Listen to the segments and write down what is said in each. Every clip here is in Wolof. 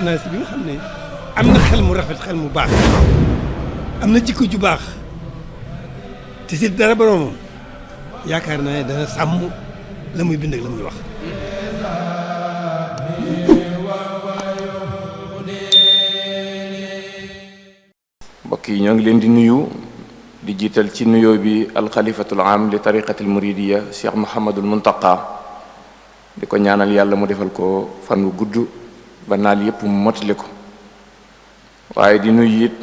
naa si bi nga xam ne am na xel mu rafet xel mu baax am na jikko ju baax te si dara boroomam yaakaar naa ne dana sàmm la muy bind ak la muy wax. mbokk yi ñoo ngi leen di nuyu di jiital ci nuyoo bi alxalifatul am li tariqatil muridiya Cheikh Mouhamadul Muntaqa di ko ñaanal yàlla mu defal ko fan wu gudd ba naal yépp mu motali ko waaye di nuyu it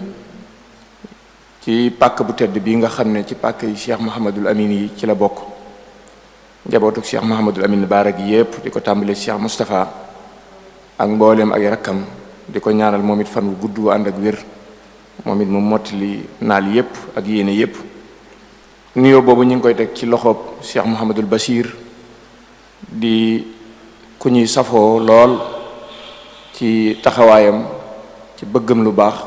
ci pàkk bu tedd bi nga xam ne ci pàkk yi Cheikh Mouhamadul Amin yi ci la bokk njabootuk Cheikh Mouhamadul Amin baara gi yépp di ko tàmbalee Cheikh Moustapha ak mbooleem ak rakkam di ko ñaanal moom it fan wu gudd wu ànd ak wér moom it mu mottali naal yépp ak yéene yépp nuyoo boobu ñu ngi koy teg ci loxoob Cheikh Mouhamadul Bachir di ku ñuy safoo lool ci taxawaayam ci bëggam lu baax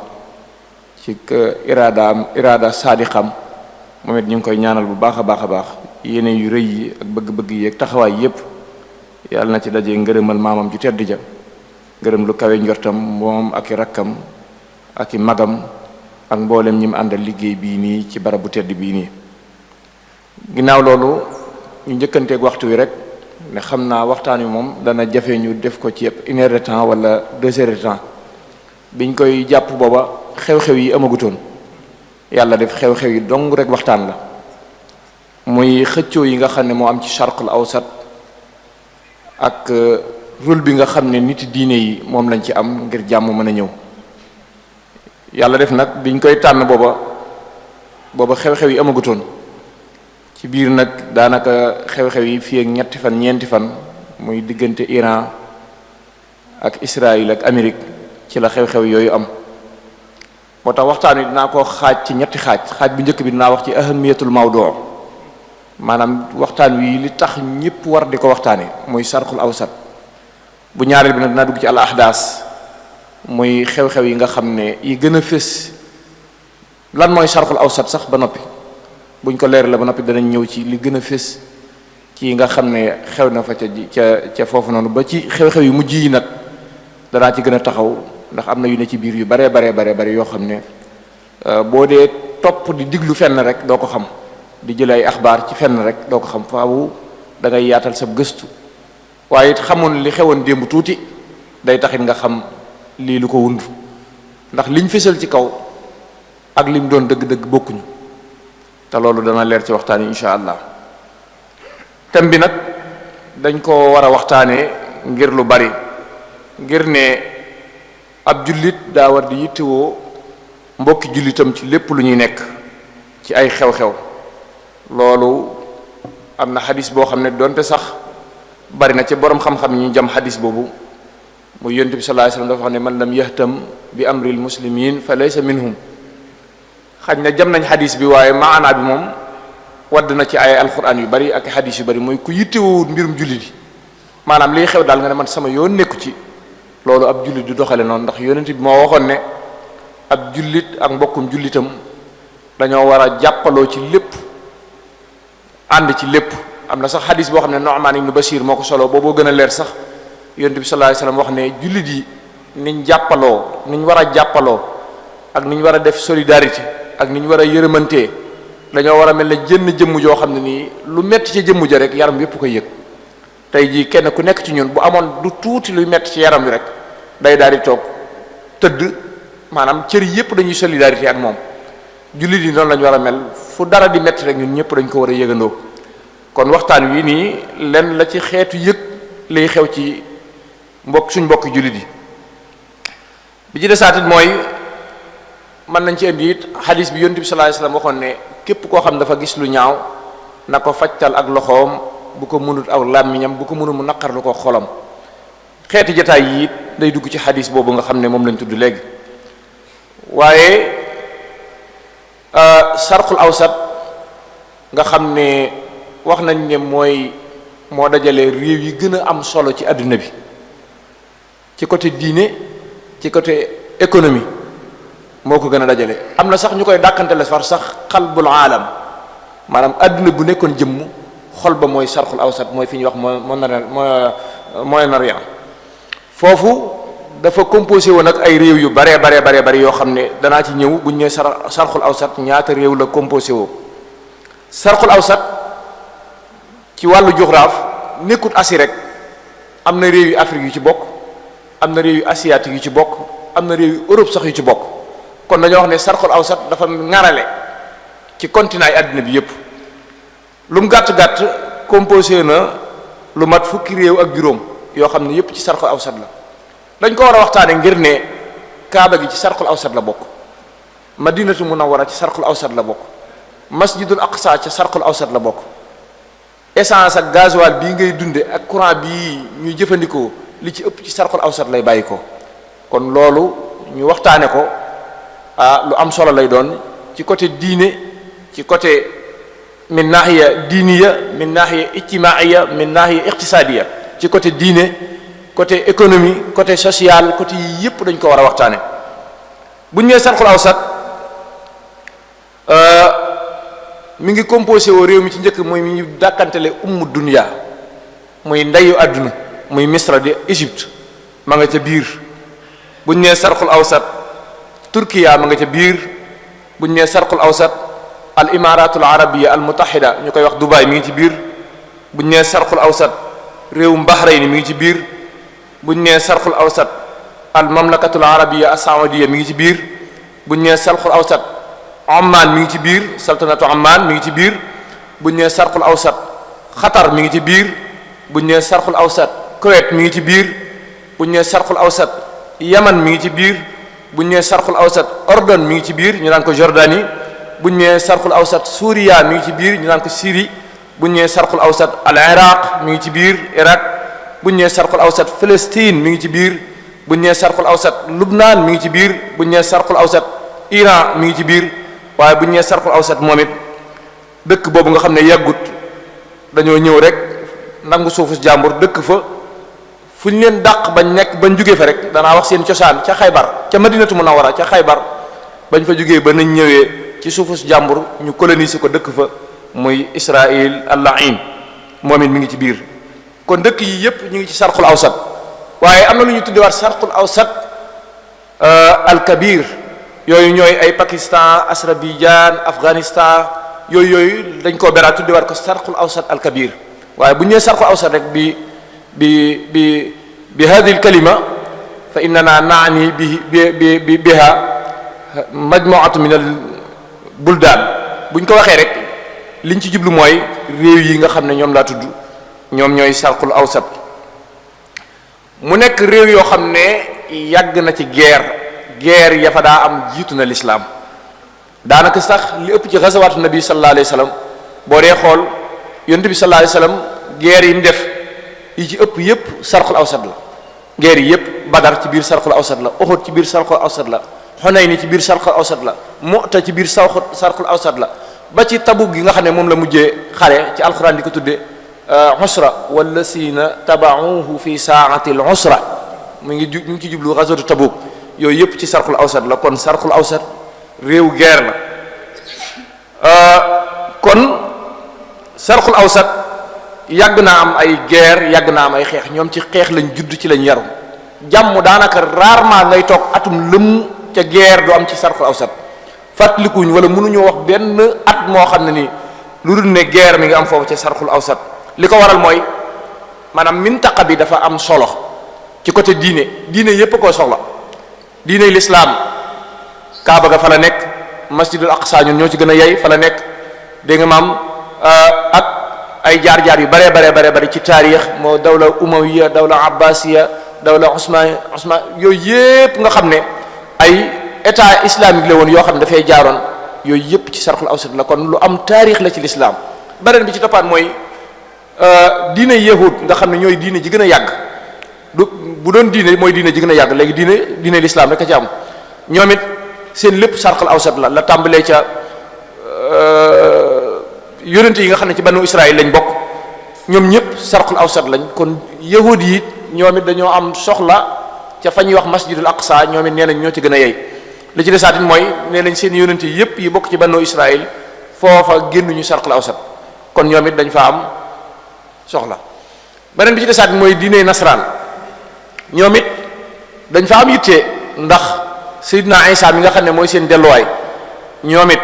ci iraada saadixam moom it ñu ngi koy ñaanal bu baax a baax a baax yéene yu rëy yi ak bëgg-bëgg yi ak taxawaay yépp yàlla na ci daje ngërëmal maamam ju tedd ja ngërëm lu kawe njortam moom ak i rakkam ak i magam ak mboolem ñi mu àndal liggéey bii nii ci barab bu tedd bii nii ginnaaw loolu ñu njëkkanteeg waxtu wi rek ne xam naa waxtaan wi moom dana jafe ñu def ko ci 1 heure de temps wala 2 heures de temps biñ koy jàpp booba xew-xew yi amagutoon yàlla def xew-xew yi dong rek waxtaan la muy xëccoo yi nga xam ne moo am ci charqul awsat ak rôle bi nga xam ne nit diine yi moom lañ ci am ngir jàmm mën a ñëw yàlla def nag biñ koy tànn booba xew-xew yi amagutoon ci biir nag daanaka xew-xew yi fii ak ñetti fan ñeenti fan muy diggante Iran ak Israël ak Amérique ci la xew-xew yooyu am moo tax waxtaan wi dinaa ko xaaj ci ñetti xaaj bu njëkk bi dinaa wax ci ahamiyatul mawdu' maanaam waxtaan wi li tax ñëpp war di ko waxtaane muy sarxul awsat bu ñaareel bi nag dinaa dugg ci al ahdaas muy xew-xew yi nga xam ne yi gën a fës lan mooy sarxul awsat sax ba noppi buñ ko leer la ba noppi danañ ñëw ci li gën a fës ci yi nga xam ne xew na fa ca foofu noonu ba ci xew-xew yu mujj yi nag danaa ci gën a taxaw ndax am na yu ne ci biir yu bare yoo xam ne boo dee topp di diglu fenn rek doo ko xam di jël ay axbaar ci fenn rek doo ko xam faawu da ngay yaatal sa gëstu waaye it xamoon li xewoon démb tuuti day taxit nga xam lii lu ko wund ndax liñ fësal ci kaw ak lim doon dëgg-dëgg bokkuñu te loolu dana leer ci waxtaan yi incha allah thème bi nag dañ ko war a waxtaanee ngir lu bari ngir ne ab jullit daa war di yittewoo mbokki jullitam ci lépp lu ñuy nekk ci ay xew-xew loolu am na xadis boo xam ne donte sax bari na ci borom xam-xam ñu jam xadis boobu muy yonent bi sallallahu alayhi wasallam dafa wax ne man lam yahtam bi amril muslimin fa laysa minhum xaj na jam nañ xadis bi waaye maanaa bi moom wadd na ci ay alquran yu bari ak xadis yu bari mooy ku yittewoo mbirum jullit yi maanaam liy xew daal nga ne man sama yoon nekku ci loolu ab jullit du doxale noonu ndax yonent bi moo waxoon ne ab jullit ak mbokkum jullitam dañoo war a jàppaloo ci lépp ànd ci lépp am na sax xadis boo xam ne Nu'man ibn Bashir moo ko solo booboo gën a leer sax yonent bi sallallahu alayhi wasallam wax ne jullit yi niñ jàppaloo niñ war a jàppaloo ak niñ war a def solidarité ak niñ war a yërëmantee dañoo war a mel ne jënn jëmm joo xam ne nii lu metti ci jëmm ja rek yaram yépp koy yëg tey jii kenn ku nekk ci ñun bu amoon du tuuti luy metti ci yaram bi rek day daal di toog tëdd maanaam cër yépp dañuy solidarité ak moom jullit yi noonu lañu war a mel fu dara di metti rek ñun ñëpp dañ ko war a yëgandoo kon waxtaan wi nii lenn la ci xeetu yëg lay xew ci suñ mbokki jullit yi bi ci desaatit mooy mën nañ ci indi it xadis bi yonent bi sallallahu alayhi wasallam waxoon ne képp koo xam dafa gis lu ñaaw na ko fajtal ak loxoom bu ko mënut aw làmmiñam bu ko mënut mu naqarlu ko xolam xeeti jataay yi it day dugg ci xadis boobu nga xam ne moom lañ tudd léegi waaye sarxul awsat nga xam ne wax nañ ne moo dajale réew yi gën a am solo ci àdduna bi ci côté diine ci côté économie moo ko gën a dajale am na sax ñu koy dàkkantele far sax xalbul aalam maanaam àdduna bu nekkoon jëmm xol ba mooy sarxul awsat mooy fi ñuy wax Moyen-Orient foofu dafa composé woon ak ay réew yu bare yoo xam ne danaa ci ñëw buñ ñëwee sarxul awsat ñaata réew la composé woo. sarxul awsat ci wàllu géographie nekkut Asie rek, am na réew yu Afrique yu ci bokk, am na réew yu asiatique yu ci bokk, am na réew yu Europe sax yu ci bokk. kon dañoo wax ne sarxul awsat dafa ŋarale ci continent yi àddina bi yépp. lu mu gàtt-gàtt composé na lu mat fukki réew ak juróom yoo xam ne yépp ci sarxul awsat la. dañ ko war a waxtaane ngir ne kaaba gi ci sarxul awsat la bokk, madinatu munawwara ci sarxul awsat la bokk, masjidul aqsa ci sarxul awsat la bokk. essence ak gasoil bii ngay dunde ak courant bii ñuy jëfandikoo li ci ëpp ci sarxul awsat lay bàyyi ko. kon loolu ñu waxtaane ko lu am solo lay doon ci côté diine, ci côté min nahiya diiniya, min nahiya ijtimaiya, min nahiya iqtisadiya, ci côté diine, côté économie, côté social, côté yi yépp dañ ko war a waxtaane. bu ñu nee sarxul awsat mi ngi composé woo réew mi ci njëkk mooy mi ñu dàkkantele ummu dunya, muy ndeyu àdduna, muy Misra di Égypte ma nga ca biir. bu ñu nee sarxul awsat Turkiya ma nga ca biir. bu ñu nee sarxul awsat al imaratul arabiya al mutahida ñu koy wax Dubaï mi ngi ci biir. bu ñu nee sarxul awsat réewum Bahrain mi ngi ci biir. bu ñu nee sarxul awsat al mamlakatul arabiya as saoudiya mi ngi ci biir. bu ñu nee sarxul awsat Oman mi ngi ci biir, saltanatu Oman mi ngi ci biir. bu ñu nee sarxul awsat Qatar mi ngi ci biir. bu ñu nee sarxul awsat Kuwait mi ngi ci biir. bu ñu nee sarxul awsat Yaman mi ngi ci biir. bu ñu nee sarxul awsat Ordon mi ngi ci biir, ñu naan ko Jordanie. bu ñu nee sarxul awsat Suuriya mi ngi ci biir, ñu naan ko Syrie. bu ñu nee sarxul awsat al Iraq mi ngi ci biir, Irak. bu ñu nee sarxul awsat Palestine mi ngi ci biir. bu ñu nee sarxul awsat Lubnaan mi ngi ci biir. bu ñu nee sarxul awsat Iran mi ngi ci biir. waaye bu ñu nee sarxul awsat moom it dëkk boobu nga xam ne yàggut dañoo ñëw rek nangu suufu jàmbur dëkk fa, fu ñu leen dàq bañ nekk bañ jugee fa rek danaa wax seen cosaan ca Xaybar, ca madinatu munawwara ca Xaybar bañ fa jugee ba nañ ñëwee ci suufu jàmbur ñu coloniser ko dëkk fa, muy Israël al-la'in moom it mi ngi ci biir. kon dëkk yi yépp ñu ngi ci sarxul awsat. waaye am na lu ñu tuddewaat sarxul awsat al kabir, yooyu ñooy ay Pakistan, Azerbaïdjan, Afghanistan, yooyu dañ koo beraat tuddewaat ko sarxul awsat al kabir. waaye bu ñu nee sarxul awsat rek bi hadhihi al kalima fa innana naani biha majmu'atu min al buldan. buñ ko waxee rek liñ ci jublu mooy réew yi nga xam ne ñoom laa tudd ñoom ñooy sarxul awsat. mu nekk réew yoo xam ne yàgg na ci guerre ya fa daa am jiitu na lislaam. daanaka sax li ëpp ci gazawaatu nabi sallallahu alayhi wa sallam boo dee xool yonent bi sallallahu alayhi wa sallam guerre yi mu def yi ci ëpp yépp sarxul awsat la. guerre yi yépp Badar ci biir sarxul awsat la, Uhud ci biir sarxul awsat la, Hunayn ci biir sarxul awsat la, Mu'ta ci biir sarxul awsat la, ba ci Tabuk gi nga xam ne moom la mujjee xare ci alxuraan di ko tuddee usra wallasina tabauhu fi saati al usra mu ngi ci jublu ghazwatu Tabuk. yooyu yépp ci sarxul awsat la. kon sarxul awsat réew guerre la. kon sarxul awsat yàgg naa am ay guerre, yàgg naa am ay xeex. ñoom ci xeex lañ judd, ci lañ yaru. jàmm daanaka rarement ngay toog atum lëmm ca guerre du am ci sarxul awsat. fàttalikuñ wala mënuñoo wax benn at moo xam ne ni lu dul ne guerre mi ngi am foofu ca sarxul awsat. li ko waral mooy maanaam mintaqa bi dafa am solo ci côté diine yépp koo soxla. diine lislaam kaaba ga fa la nekk, masjidul aqsa ñun ñoo ci gën a yey fa la nekk, dégg nga maam. ak ay jaar-jaar yu bare ci taarix moo dawla umawiya, dawla abbasiya, dawla usman yooyu yépp nga xam ne ay état islamique la woon yoo xam ne dafay jaaroon. yooyu yépp ci sarxul awsat la. kon lu am taarix la ci lislaam. beneen bi ci toppaat mooy diine yahud nga xam ne ñooy diine ji gën a yàgg. bu doon diine mooy diine ji gën a yàgg. léegi diine lislaam rek a ci am. ñoom it seen lépp sarxul awsat la tàmbalee ca yonent yi nga xam ne ci banu Israël lañ bokk. ñoom ñëpp sarxul awsat lañ. kon yahud yi ñoom it dañoo am soxla ca fa ñuy wax masjidul aqsa. ñoom it nee nañ ñoo ci gën a yey. li ci desaatin mooy nee nañ seen yonent yi yépp yi bokk ci banu Israël foofa génnuñu sarxul awsat. kon ñoom it dañ fa am soxla. beneen bi ci desaatin mooy diine nasaraan. ñoom it dañ fa am yitte ndax Seydina Isa mi nga xam ne mooy seen delluwaay ñoom it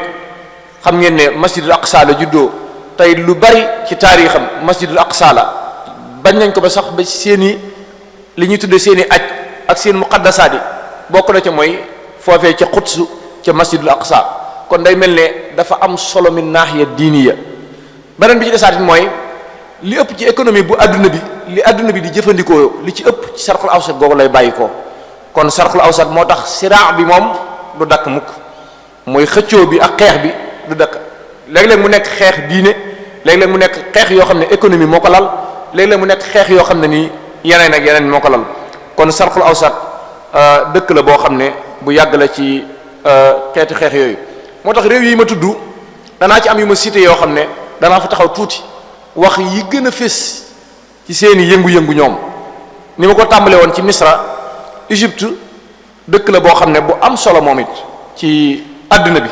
xam ngeen ne masjidul aqsa la juddoo tey lu bari ci taarixam masjidul aqsa la bañ nañ ko ba sax ba seeni li ñuy tuddee seeni aj ak seen muqaddasaat yi bokk na ca mooy foofee ca Quds ca masjidul aqsa kon day mel ne dafa am solo min naahiya diiniya beneen bi ci desaat mooy li ëpp ci économie bu adduna bi li adduna bi di jëfandikoo li ci ëpp ci sarxul awsat googu lay bàyyi ko kon sarxul awsat moo tax siraa bi moom du dakk mukk mooy xëccoo bi ak xeex bi du dakk léeg-léeg mu nekk xeex diine léeg-léeg mu nekk xeex yoo xam ne économie moo ko lal léeg-léeg mu nekk xeex yoo xam ne nii yeneen ak yeneen moo ko lal kon sarxul awsat dëkk la boo xam ne bu yàgg la ci xeeti xeex yooyu moo tax réew yi ma tudd danaa ci am yu ma cité yoo xam ne danaa fa taxaw tuuti wax yi gën a fés ci seeni yëngu-yëngu ñoom ni ma ko tàmbale woon ci Misra Égypte dëkk la boo xam ne bu am solo moom it ci àdduna bi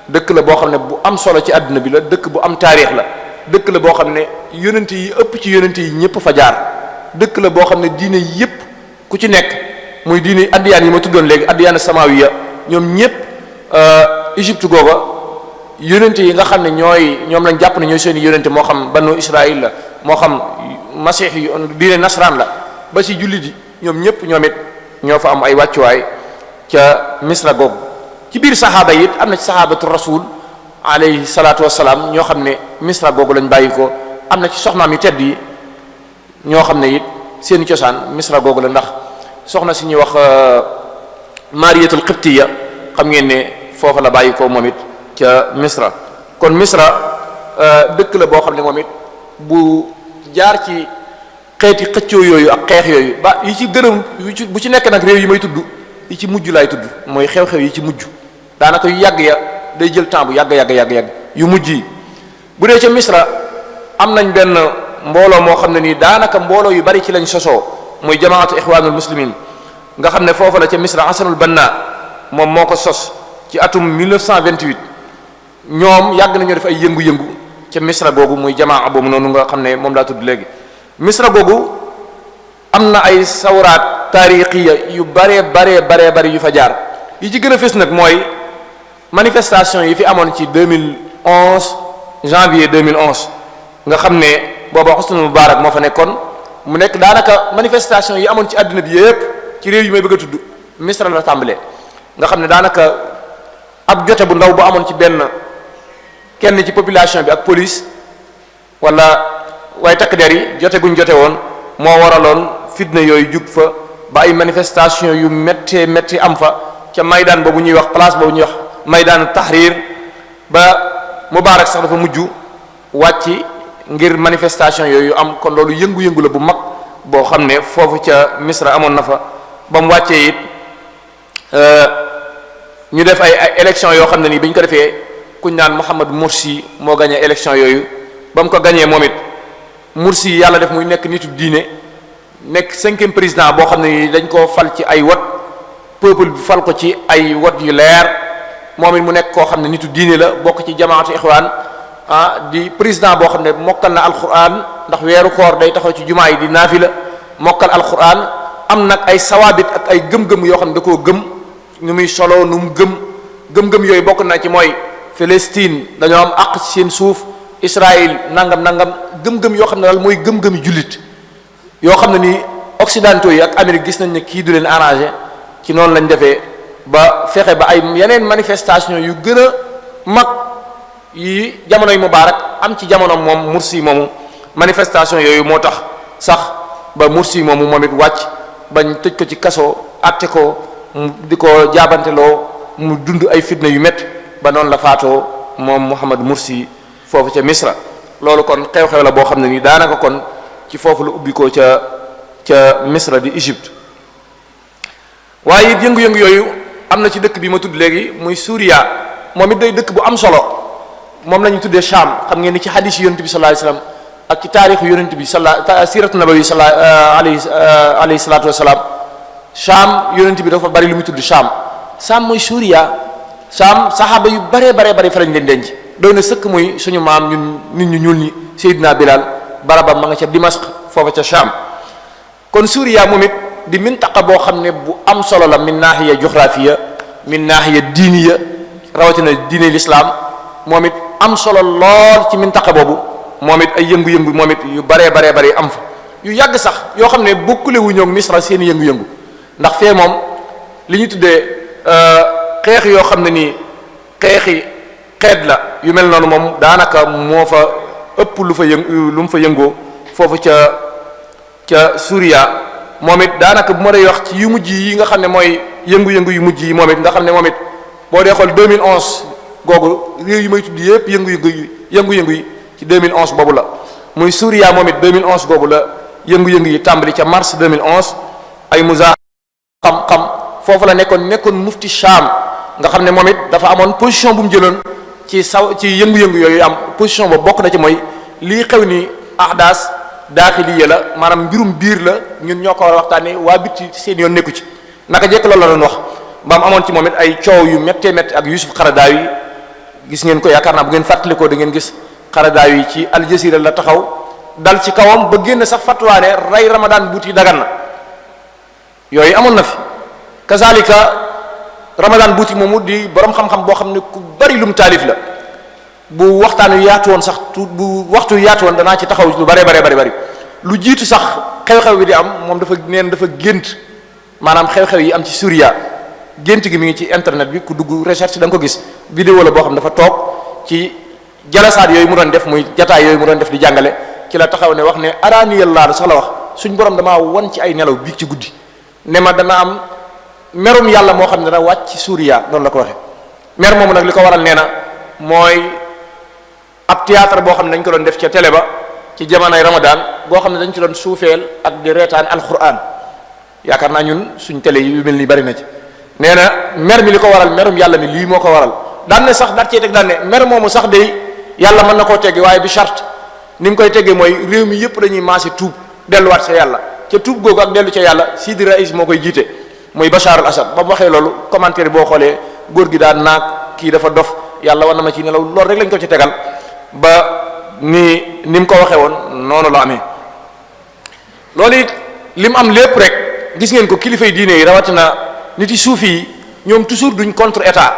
dëkk la boo xam ne bu am solo ci àdduna bi la dëkk bu am taarix la dëkk la boo xam ne yonent yi ëpp ci yonent yi ñëpp fa jaar dëkk la boo xam ne diine yëpp ku ci nekk muy diine addiyaan yi ma tuddoon léegi addiyaan samawiya ñoom ñëpp Égypte googa yonente yi nga xam ne ñoom lañ jàpp ne ñooy seeni yonente moo xam banu Israël la moo xam masix yi diine nasaraan la ba ci jullit yi ñoom ñëpp ñoom it ñoo fa am ay wàccuwaay ca Misra googu ci biir saxaaba yi it am na ci saxaabatu rasul alayhi salaatu wassalaam ñoo xam ne Misra googu lañ bàyyi ko am na ci soxnaam yu tedd yi ñoo xam ne it seeni cosaan Misra googu la ndax soxna si ñuy wax Mariyatul Qibtiya xam ngeen ne foofa la bàyyi ko moom it ca Misra kon Misra dëkk la boo xam ne moom it bu jaar ci xeeti xëccoo yooyu ak xeex yooyu ba yi ci gërëm bu ci nekk nag réew yi may tudd yi ci mujj laay tudd mooy xew-xew yi ci mujj daanaka yu yàgg ya day jël temps bu yàgg yu mujj yi bu dee ca Misra am nañ benn mbooloo moo xam ne nii daanaka mbooloo yu bari ci lañ sosoo muy jamaatu ixwaanul muslimin nga xam ne foofa la ca Misra Hasanul Banna moom moo ko sos ci atum 1928 ñoom yàgg nañoo def ay yëngu-yëngu ca Misra googu muy jamaa boobu noonu nga xam ne moom laa tudd léegi Misra googu am na ay sawraat taarixiya yu baree bari yu fa jaar yi ci gën a fës nag mooy manifestation yi fi amoon ci 2011 janvier 2011 nga xam ne booba Hosni Moubarak moo fa nekkoon mu nekk daanaka manifestation yi amoon ci àddina bi yépp ci réew yi may bëgg a tudd Misra la tàmbalee nga xam ne daanaka ab jote bu ndaw bu amoon ci kenn ci population bi ak police wala waaye takk der yi jote guñ jote woon moo waraloon fitna yooyu jug fa ba ay manifestation yu métti am fa ca maydaan boobu ñuy wax place boobu ñuy wax maydaan Tahrir ba Moubarak sax dafa mujj wàcc ngir manifestation yooyu am kon loolu yëngu-yëngu la bu mag boo xam ne foofu ca Misra amoon na fa ba mu wàccee it ñu def ay élection yoo xam ne nii bi ñu ko defee kuñ naan Mohamed Morsi moo gagné élection yooyu ba mu ko gagné moom it Morsi yàlla def muy nekk nitu diine nekk 5e président boo xam ne nii dañ koo fal ci ay wot peuple bi fal ko ci ay wot yu leer moom it mu nekk koo xam ne nitu diine la bokk ci jamaatu ixwaan di président boo xam ne mokkal na alquran ndax weeru koor day taxaw ci jumaa yi di naafila mokkal alquran am nag ay sawaabit ak ay gëm-gëm yoo xam ne da koo gëm nu muy solo nu mu gëm-gëm yooyu bokk na ci mooy Palestine dañoo am àq ci seen suuf Israël nangam gëm-gëm yoo xam ne daal mooy gëm-gëmi jullit yoo xam ne ni occidentaux yi ak Amérique gis nañ ne kii du leen arrangé ci noonu lañ defee ba fexe ba ay yeneen manifestation yu gën a mag yi jamonoy Moubarak am ci jamono moom Morsi moomu manifestation yooyu moo tax sax ba Morsi moomu moom it wàcc bañ tëj ko ci kaso atte ko di ko jaabanteloo mu dund ay fitna yu métti ba noonu la faatoo moom Mohamed Morsi foofu ca Misra loolu kon xew-xew la boo xam ne nii daanaka kon ci foofu la ubbi ko ca Misra di Égypte waaye it yëngu-yëngu yooyu am na ci dëkk bi ma tudd léegi muy Suuriya moom it day dëkk bu am solo moom la ñu tuddee Sham xam ngeen ni ci hadis yi yonent bi sallallahu alayhi wasallam ak ci taarixu yonent bi siratu nabawi alayhi salaatu wasalaam Sham yonent bi dafa bari lu muy tudd Sham mooy Suuriya Sham saxaaba yu baree fa lañ leen denc doy na sëkk muy suñu maam ñun nit ñu ñuul ñi Seydina Bilal barabam ma nga ca Dimashq foofa ca Sham kon Suuriya moom it di mintaqa boo xam ne bu am solo la min naahiya juxraafiya min naahiya diiniya rawatina diine lislaam moom it am solo lool ci mintaqa boobu moom it ay yëngu-yëngu moom it yu baree bari am fa yu yàgg sax yoo xam ne bokkule wu ñoog Misra seen yëngu-yëngu ndax fee moom li ñu tuddee xeex yoo xam ne nii xeet la yu mel noonu moom daanaka moo fa ëpp lu mu fa yëngoo foofu ca Suuriya moom it daanaka bu ma dee wax ci yu mujj yi nga xam ne mooy yëngu-yëngu yu mujj yi moom it nga xam ne moom it boo dee xool 2011 googu réew yi may tudd yëpp yëngu-yëngu yi ci 2011 boobu la muy Suuriya moom it 2011 googu la yëngu-yëngu yi tàmbali ca mars 2011 ay musa xam-xam foofu la nekkoon mufti Sham nga xam ne moom it dafa amoon position bu mu jëloon ci yëngu-yëngu yooyu am position ba bokk na ci mooy lii xew ni ahdaas daaxiliya la maanaam mbirum biir la ñun ñoo ko war a waxtaanee waa bitti seen yoon nekku ci naka jekk loolu la doon wax ba mu amoon ci moom it ay coow yu méttee métti ak Yusuf Xaradaawi yi gis ngeen ko yaakaar naa bu ngeen fàttalikoo da ngeen gis Xaradaawi yi ci Al Jazeera la taxaw dal ci kawam ba génn sax fatwaane rey Ramadan Buuti dagan na yooyu amoon na fi kazalika Ramadan Buuti moomu di borom xam-xam boo xam ne ku bari lum taalif la bu waxtaan wi yaatu woon sax bu waxtu yaatu woon danaa ci taxaw lu bari lu jiitu sax xew-xew bi di am moom dafa gént maanaam xew-xew yi am ci Suuriya gént gi mi ngi ci internet bi ku dugg recherche da nga ko gis vidéo la boo xam dafa toog ci jalasaat yooyu mu doon def muy jataay yooyu mu doon def di jàngale ci la taxaw ne wax ne araaniyallaa sax la wax suñ borom damaa won ci ay nelaw biig ci guddi ne ma dana am merum yàlla moo xam ne dana wàcc ci Suuriya noonu la ko waxee mer moomu nag li ko waral nee na mooy ab théâtre boo xam ne dañ ko doon def ca télé ba ci jamonoy Ramadan boo xam ne dañ ci doon suufeel ak di reetaan alquran yaakaar naa ñun suñ télé yi yu mel ni bari na ci nee na mer mi li ko waral merum yàlla mi lii moo ko waral daan ne sax daat cee teg daan ne mer moomu sax day yàlla mën na koo tegge waaye bi charte ni mu koy teggee mooy réew mi yëpp dañuy maase tuub delluwaat ca yàlla ca tuub googu ak dellu ca yàlla Sidi Rais moo koy jiite muy Bachar al Assad ba mu waxee loolu commentaire boo xoolee góor gi daan naag kii dafa dof yàlla war na ma ci nelaw loolu rek lañ ko ci tegal ba ni mu ko waxee woon noonu la amee loolu it li mu am lépp rek gis ngeen ko kilifay diine yi rawatina nit yi suufi yi ñoom toujours duñ contre état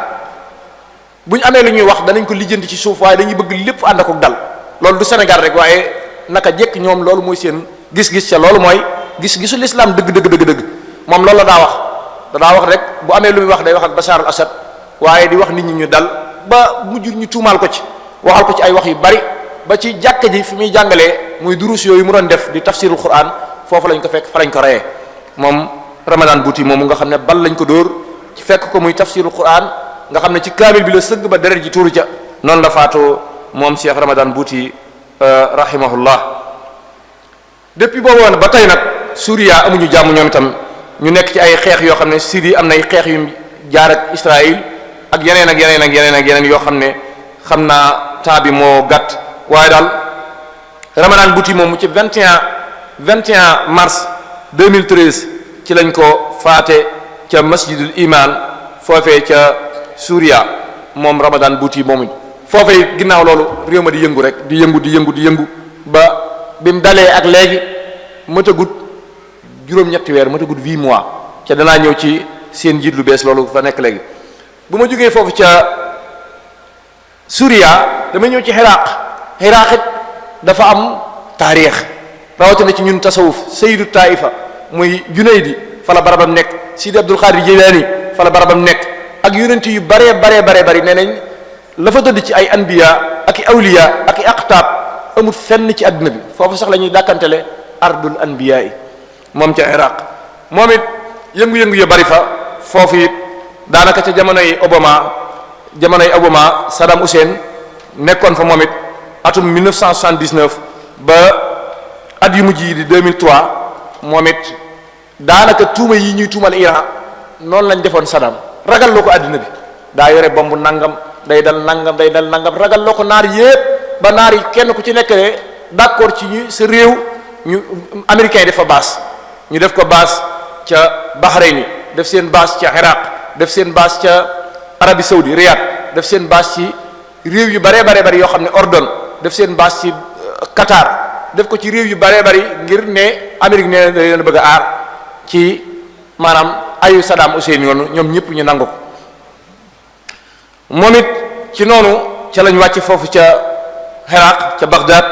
bu ñu amee lu ñuy wax danañ ko lijjanti ci suuf waaye dañuy bëgg lépp ànd ak dal loolu du Sénégal rek waaye naka jekk ñoom loolu mooy seen gis-gis ca loolu mooy gis-gisu l'islam dëgg moom loolu la daa wax rek bu amee lu muy wax day wax ak Bachar al Assad waaye di wax nit ñi ñu dal ba mujj ñu tuumaal ko ci waxal ko ci ay wax yu bari ba ci jàkka ji fi muy jàngalee muy durus yooyu mu doon def di tafsirul Quran foofu lañ ko fekk fa lañ ko reyee moom Ramadan Buuti moomu nga xam ne bal lañ ko dóor ci fekk ko muy tafsirul Quran nga xam ne ci kaamil bi la sëgg ba deret ji tuuru ca noonu la faatoo moom Cheikh Ramadan Buuti rahimahullah depuis boobu woon ba tey nag Suuriya amuñu jàmm ñoom itam ñu nekk ci ay xeex yoo xam ne Syrie am nay xeex yu jaar ak Israël ak yeneen yoo xam ne xam naa temps bi moo gàtt waaye daal Ramadan Buuti moomu ci 21 mars 2013 ci lañ ko faate ca masjidul iman foofee ca Suuriya moom Ramadan Buuti moomu foofee ginnaaw loolu réew ma di yëngu rek di yëngu ba bi mu dalee ak léegi matagut juróom-ñetti weer matagut 8 mois ca danaa ñëw ci seen njiit lu bees loolu fa nekk léegi bu ma jógee foofu ca Suuriya dama ñëw ci Iraq it dafa am taarix rawatina ci ñun tasawuf sayyidu taifa muy Junaydi fa la barabam nekk Sidi Abdul Qadir Jilani fa la barabam nekk ak yonent yu baree bari nee nañ la fa tëdd ci ay anbiya ak i awliya ak i aqtaab amul fenn ci àdduna bi foofu sax la ñuy dàkkantele ardul anbiya yi moom ca Iraq moom it yëngu-yëngu yu bari fa foofu it daanaka ca jamonoy Obama Saddam Hussein nekkoon fa moom it atum 1979 ba at yu mujj yi di 2003 moom it daanaka tuuma yi ñuy tuumal Iran noonu lañ defoon Saddam ragal loo ko àddina bi daa yore bombu nangam day dal nangam ragal loo ko naar yépp ba naar yi kenn ku ci nekk ne d'accord ci ñu sa réew ñu américains yi def fa base ñu def ko base ca Bahreïn def seen base ca Iraq def seen base ca Arabie Saoudi Riyad def seen base ci réew yu baree bari yoo xam ne Ordon def seen base ci Qatar def ko ci réew yu baree bari ngir ne Amérique nee na leen bëgg a aar ci maanaam ayu Saddam Hussein yoonu ñoom ñëpp ñu nangu ko moom it ci noonu ca lañ wàcc foofu ca Iraq ca Baghdad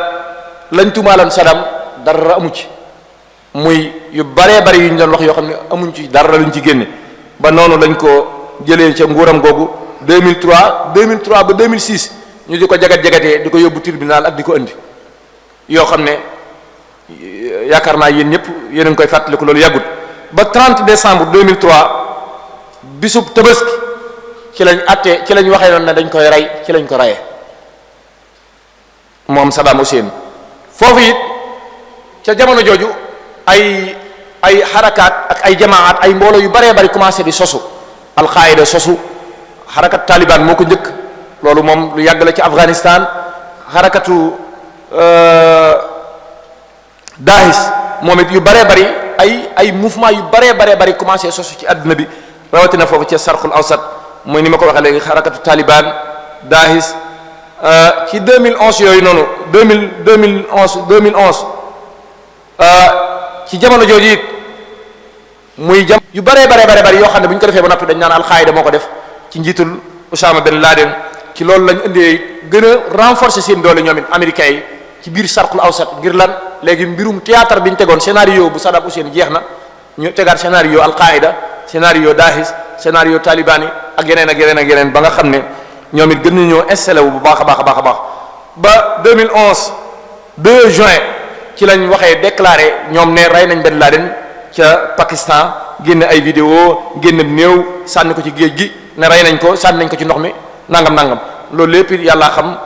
lañ tuumaalan Saddam dara amu ci muy yu baree bari yu ñu doon wax yoo xam ne amuñ ci dara luñ ci génne ba noonu lañ ko jëlee ca nguuram googu 2003 ba 2006 ñu di ko jagat-jagatee di ko yóbbu tribunal ak di ko indi yoo xam ne yaakaar naa yéen ñëpp yéen a ngi koy fàttaliku loolu yàggut ba 30 décembre 2003 bisub tabaski ci lañ attee ci lañ waxee noonu ne dañ koy rey ci lañ ko reyee moom Saddam Hussein foofu it ca jamono jooju ay xarakaat ak ay jamaat ay mbooloo yu baree bari commencé di sosu alqaida sosu xarakat taliban moo ko njëkk loolu moom lu yàgg la ci Afghanistan xarakatu Daesh moom it yu baree bari ay mouvement yu baree bari commencé sosu ci àdduna bi rawatina foofu ci sarxul awsat mooy ni ma ko waxee léegi xarakatu taliban Daesh ci 2011 yooyu noonu 2011 ci jamono jooju it muy yu baree bari yoo xam ne bu ñu ko defee ba noppi dañ naan alqaida moo ko def ci njiitul Osama Ben Laden ci loolu lañ indee gën a renforcer seen doole ñoom it américains yi ci biir sarxul awsat ngir lan léegi mbirum théâtre bi ñu tegoon scénario bu Saddam Hussein jeex na ñu tegaat scénario alqaida scénario Daesh scénario taliban yi ak yeneen ba nga xam ne ñoom it gën nañoo installé wu bu baax a baax ba 2011 2 juin ci lañ waxee déclaré ñoom ne rey nañ Ben Laden ca Pakistan génn ay vidéo génn néew sànni ko ci géej gi ne rey nañ ko sànni nañ ko ci ndox mi nangam loolu lépp yàlla xam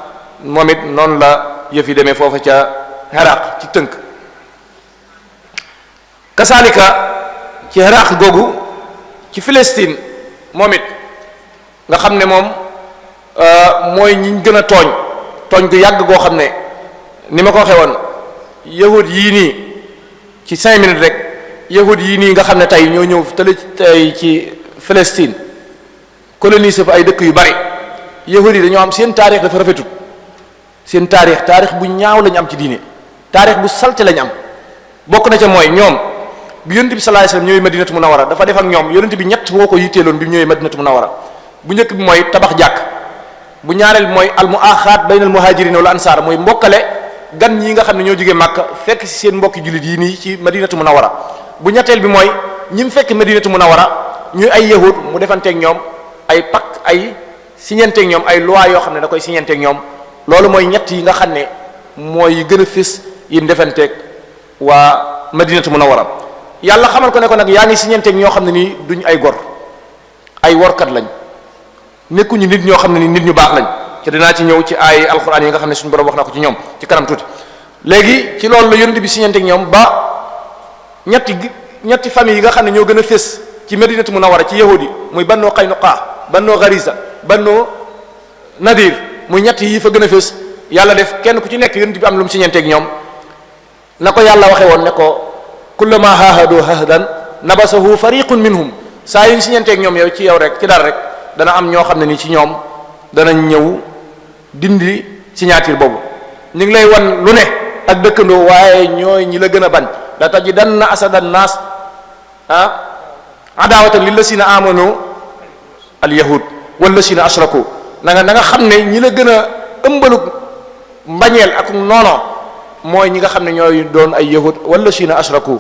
moom it noonu la yëf yi demee foofu ca Iraq ci tënk kasaalika ci Iraq googu ci Palestine moom it nga xam ne moom mooy ñiñ gën a tooñ gu yàgg goo xam ne ni ma ko waxee woon yahud yii nii ci 5 minutes rek yahud yii nii nga xam ne tey ñoo ñëw tey ci Palestine colonisé fa ay dëkk yu bari yahud yi dañoo am seen taarix dafa rafetut seen taarix bu ñaaw lañu am ci diine taarix bu salte lañu am bokk na ca mooy ñoom bi yonent bi sallallahu alayhi wasallam ñëwee Madinatu Munawwara dafa def ak ñoom yonent bi ñett moo ko yitteeloon bi mu ñëwee Madinatu Munawwara bu njëkk bi mooy tabax jàkk bu ñaareel bi mooy al muaxaat baynal muhajirin wal ansaar mooy mbokkale gan ñi nga xam ne ñoo jógee Màkka fekk ci seen mbokki jullit yi nii ci Madinatu Munawwara bu ñetteel bi mooy ñi mu fekk Madinatu Munawwara ñuy ay yahud mu defanteeg ñoom ay pacte ay signanteeg ñoom ay loi yoo xam ne da koy signanteeg ñoom loolu mooy ñett yi nga xam ne mooy gën a fés yi mu defanteeg waa Madinatu Munawwara yàlla xamal ko ne ko nag yaa ngi signanteeg ñoo xam ne nii duñ ay gor ay workat lañ nekkuñu nit ñoo xam ne nii nit ñu baax lañ te dinaa ci ñëw ci ay alxuraan yi nga xam ne suñu borom wax na ko ci ñoom ci kanam tuuti léegi ci loolu la yonent bi signanteeg ñoom ba ñetti famille yi nga xam ne ñoo gën a fés ci Madinatu Munawwara ci yahudi muy Banu Qaynuqa Banu Ghariza Banu Nadir muy ñett yi fa gën a fés yàlla def kenn ku ci nekk yonent bi am lu mu signanteeg ñoom na ko yàlla waxee woon ne ko kullama haahadu ahdan nabasahu fariqun minhum saa yu ñu signanteeg ñoom yow ci yow rek ci dara rek dana am ñoo xam ne ni ci ñoom danañ ñëw dindi signature boobu ñu ngi lay wan lu ne ak dëkkandoo waaye ñooy ñi la gën a bañ la tajidanna asadan naas adawatan lillasina amanu al yahud wallasina ashraku na nga xam ne ñi la gën a ëmbalu mbañeel ak noono mooy ñi nga xam ne ñooy doon ay yahud wallasina ashraku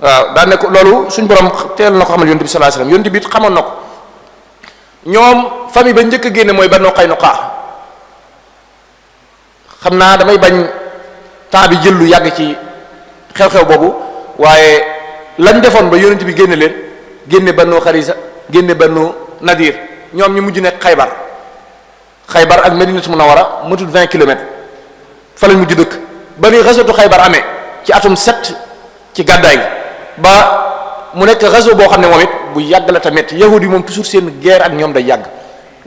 waaw daa ne ko loolu suñ borom teel na ko xamal yonent bi sallallahu alayhi wasallam yonent bi it xamoon na ko ñoom famille ba njëkk a génne mooy Banu Qaynuqa xam naa damay bañ temps bi jël lu yàgg ci xew-xew boobu waaye lañ defoon ba yonent bi génne leen génne Banu Xarisa génne Banu Nadir ñoom ñu mujj nekk Xaybar ak Madinatu Munawwara matul 20 kilomètres fa lañ mujj dëkk ba ni xasatu Xaybar amee ci atum 7 ci gàddaay gi ba mu nekk réseau boo xam ne moom it bu yàgg la tamit yahudi moom toujours seen guerre ak ñoom day yàgg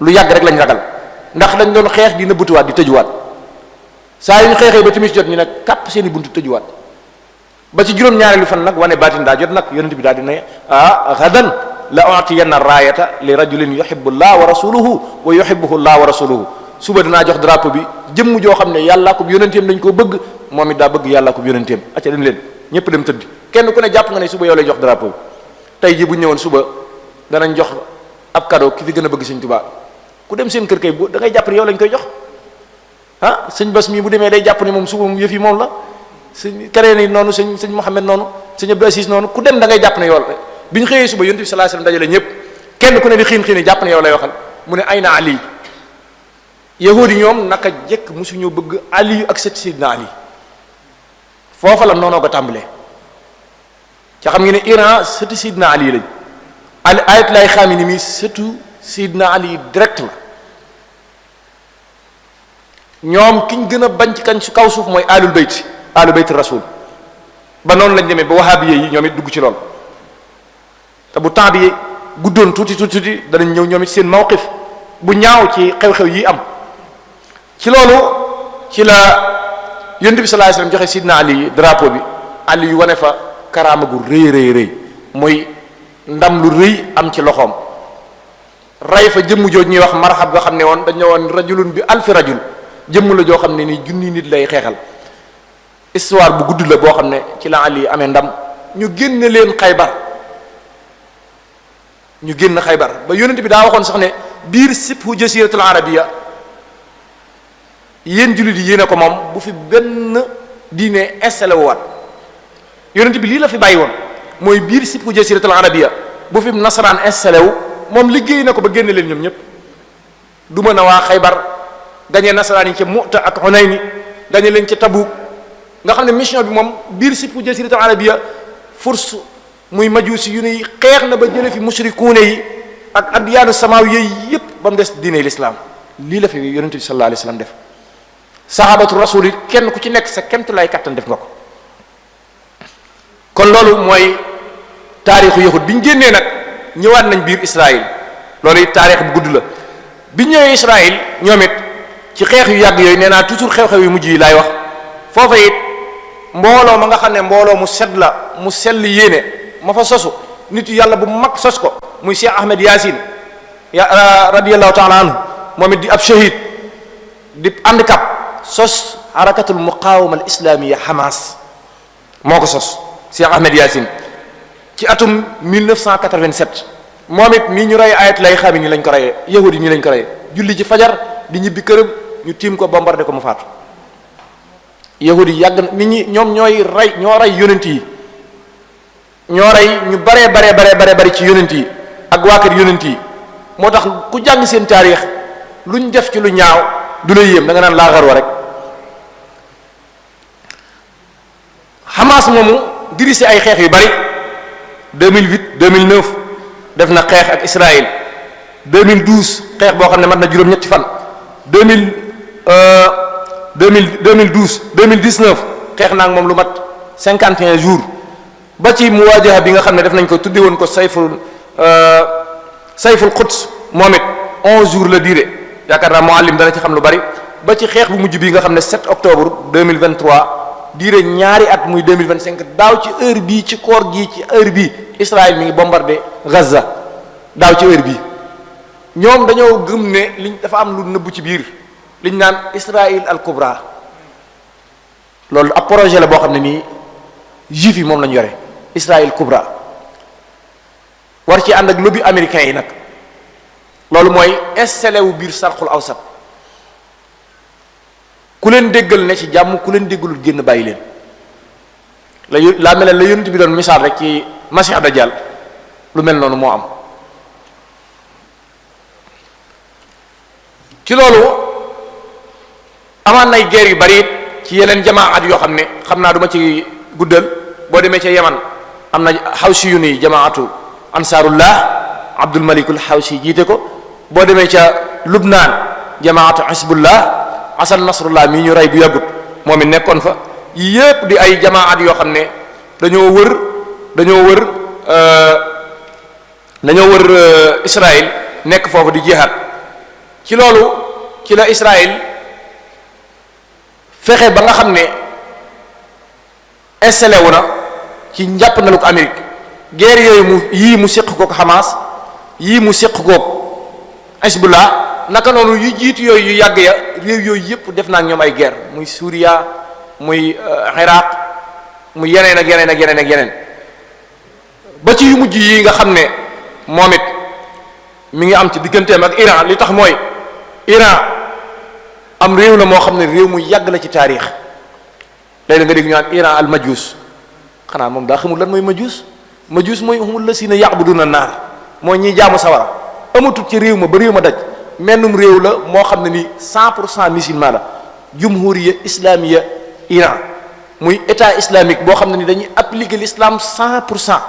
lu yàgg rek lañ ragal ndax dañ doon xeex di nëbbatuwaat di tëjuwaat saa yu ñu xeexee ba timis jot ñu ne kàpp seen i buntu tëjuwaat ba ci juróom-ñaareelu fan nag wane baatin daa jot nag yonent bi daal di ne gadan la utiyanna raayata li rajulin yuhibbu llah wa rasuluhu wa yuhibbuhu llah wa rasuluhu suba dinaa jox drapeau bi jëmm joo xam ne yàllaa ko yonenteem dañ koo bëgg moom it daa bëgg yàllaa ko yonenteem acca dem leen ñëpp dem tëdd kenn ku ne jàpp nga ne suba yow lay jox drapeau bi tey ji bu ñëwoon suba danañ jox ab cadeau ki fi gën a bëgg sëñ Tuubaa ku dem seen kër kay bu da ngay jàpp ne yow lañ koy jox ah sëñ Bass mii bu demee day jàpp ne moom suba mu yëf yi moom la sëñ keneen yi noonu sëñ Mouhamed noonu sëñ Abdou Aziz noonu ku dem da ngay jàpp ne yow la bi ñu xëyee suba yonent bi sallallahu alayhi wasallam dajale ñëpp kenn ku ne di xiin jàpp ne yow lay waxal mu ne ayna Ali yahudi ñoom naka jekk mosuñoo bëgg Ali ak sët Sidna Ali foofa la noonoo ko tàmbalee ca xam ngeen ne Iran sëti Sidna Ali lañ Ayatollah Khamenei mi sëtu Sidna Ali direct la ñoom kiñ gën a bañ ci kañ su kaw suuf mooy alul bayt rasul ba noonu lañ demee ba wahabiye yi ñoom it dugg ci lool te bu temps bi guddoon tuuti danañ ñëw ñoom it seen mawqif bu ñaaw ci xew-xew yi am ci loolu ci la yonent bi sallallahu alayhi wasallam joxe Sidna Ali drapeau bi Ali yu wane fa karaama gu rëy mooy ndam lu rëy am ci loxoom ray fa jëmm jooj ñuy wax marxab nga xam ne woon dañ ne woon rajulun bi alfi rajul jëmm la joo xam ne ni junni nit lay xeexal histoire bu gudd la boo xam ne ci la Ali amee ndam ñu génne leen Xaybar ñu génn Xaybar ba yonent bi daa waxoon sax ne biir sibhu jasiratul arabiya yéen jullit yi yéene ko moom bu fi benn diine installé waat yonent bi lii la fi bàyyi woon mooy biir sibhu jasiratul arabiya bu fi nasaraan installé wu moom liggéey na ko ba génne leen ñoom ñëpp du mën a waa Xaybar gañee nasaraan yi ca Mu'ta ak Hunayni gañe leen ca Tabuk nga xam ne mission bi moom biir sibhu jasiratul arabiya furs muy majusi yu ne xeex na ba jële fi mushrikuune yi ak adyaanu samaaw yooyu yëpp ba mu des diine l'islam lii la fi yonent bi sallallahu alayhi wasallam def sahabatu rasul yi kenn ku ci nekk sa kemtu lay kattan def nga ko kon loolu mooy taarixu yahud bi ñu génnee nag ñëwaat nañ biir Israël loolu it taarix bu gudd la bi ñëwee Israël ñoom it ci xeex yu yàgg yooyu nee naa toujours xew-xew yu mujj yi laay wax foofa it mbooloo ma nga xam ne mbooloo mu set la mu sell yéene ma fa sosu nit yàlla bu mag sos ko muy Cheikh Ahmed Yaasin radiyallahu taala anhu moom it di ab shahid di handicap sos harakatul muqawama al islamiyya Hamas moo ko sos Cheikh Ahmed Yaasin ci atum 1987 moom it nii ñu rey Ayatollah Khamenei lañ ko reyee yahudi nii lañ ko reyee julli ci fajar di ñibbi këram ñu tiim ko bombardé ko mu faatu yahudi yàgg na nit ñi ñoom ñoo rey yonent yi ñoo rey ñu bari ci yonent yi ak waa kër yonent yi moo tax ku jàng seen taarix luñ def ci lu ñaaw du la yéem da nga naan laaxaroo rek Hamas moomu dirigé ay xeex yu bari 2008 2009 def na xeex ak Israël 2012 xeex boo xam ne mat na juróom-ñetti fan 2012 2019 xeex naa ak moom lu mat 51 jours ba ci muwaajaha bi nga xam ne def nañ ko tudde woon ko sayful Quds moom it 11 jours la durée yaakaar naa muallim dana ci xam lu bari ba ci xeex bu mujj bi nga xam ne 7 octobre 2023 durée ñaari at muy 2025 daaw ci heure bii ci koor gii ci heure bii Israël mi ngi bombardé Gaza daaw ci heure bii ñoom dañoo gëm ne liñ dafa am lu nëbbu ci biir liñ naan Israël al Kubra loolu ab projet la boo xam ne nii juif yi moom lañu yore Israël Kubra war ci ànd ak lobby américain yi nag loolu mooy installé wu biir sarxul awsat ku leen déggal ne ci jàmm ku leen déggalul génn bàyyi leen laa mel ne la yonent bi doon misaal rek ci Masih Dajjal lu mel noonu moo am ci loolu amaan nay guerre yu bari ci yeneen jamaat yoo xam ne xam naa duma ci guddal boo demee ca Yaman am na xawsi yu ni jamaatu ansaarullah Abdul Malikul Xawsi jiite ko boo demee ca Lubnaan jamaatu Hizbullah Asan Nasrullah mii ñu rey bu yàggut moom it nekkoon fa yépp di ay jamaat yoo xam ne dañoo wër Israël nekk foofu di jihaad ci loolu ci la Israël fexe ba nga xam ne installé wu na ci njàpp na lu ko Amérique guerre yooyu yii mu séq kook Hamas yii mu séq kook Hezbollah naka noonu yu jiitu yooyu yu yàgg ya réew yooyu yëpp def naa ak ñoom ay guerre muy Suuriya muy Iraq muy yeneen ak yeneen ba ci yu mujj yi nga xam ne moom it mi ngi am ci digganteem ak Iran. li tax mooy Iran am réew la moo xam ne réew mu yàgg la ci taarix. léegi nga dégg ñu naan Iran al majus, xanaa moom daa xamul lan mooy majus. majus mooy humul lasina ya'buduna naar, mooy ñiy jaamu sawara. amatut ci réew ma ba réew ma daj mennum réew la moo xam ne ni 100% musulman la. jumhuriya islamiya Iran muy état islamique boo xam ne ni dañuy appliquer l'islam 100%.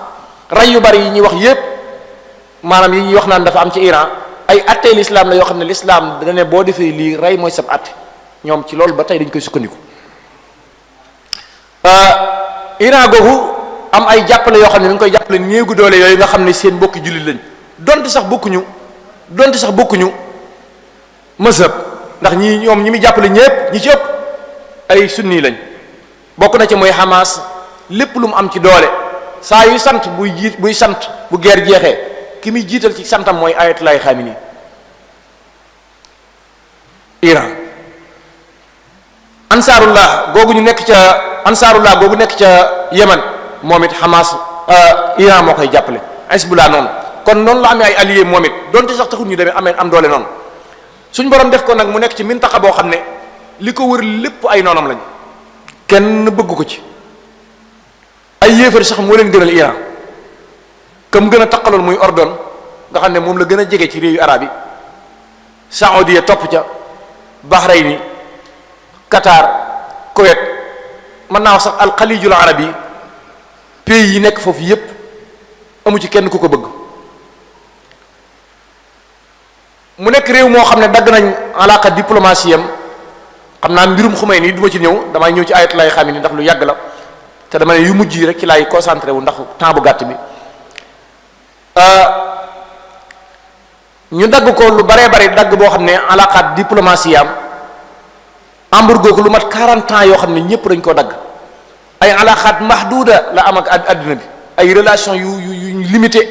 ray yu bari yi ñuy wax yépp maanaam yi ñuy wax naan dafa am ci Iran ay attey l'islam la yoo xam ne l'islam dana ne boo defee lii rey mooy sab atte. ñoom ci loolu ba tey dañ koy sukkandiku. Iran googu am ay jàppale yoo xam ne dañ koy jàppale néegu doole yooyu nga xam ne seen mbokki jullit lañ donte sax bokkuñu mazhab, ndax ñi ñoom ñi muy jàppale ñépp ñi ci ëpp ay sunni lañ. bokk na ci mooy Hamas lépp lu mu am ci doole saa yu sant buy sant bu guerre jeexee ki muy jiital ci santam mooy Ayatollah Khamenei. Iran Ansarullah googu nekk ca Yemen moom it Hamas Iran moo koy jàppale. Hezbollah noonu kon noonu la amee ay alliés moom it donte sax taxul ñu demee am doole noonu. suñ borom def ko nag mu nekk ci mintaxa boo xam ne li ko wër lépp ay noonam lañ kenn bëgg ko ci. ay yéefar sax moo leen gënal Iran comme gën a taqaloon muy Ordon nga xam ne moom la gën a jege ci réewu arab yi. Saoudia topp ca, Bahreïn, Qatar, Koweït, mën naa wax sax al xalijul arabi, pays yi nekk foofu yépp amu ci kenn ku ko bëgg. mu nekk réew moo xam ne dagg nañ alaaka diplomatie am. xam naa mbirum Khomeini du ma ci ñëw, damay ñëw ci Ayatollah Khamenei ndax lu yàgg la te dama ne yu mujj yi rek ci laay concentré wu ndax temps bu gàtt bi. ñu dagg ko lu baree bari dagg boo xam ne alaaka diplomatie am embargo ko lu mat 40 ans yoo xam ne ñëpp dañ koo dagg. ay alaakaat mahduda la am ak adduna bi, ay relation yu limité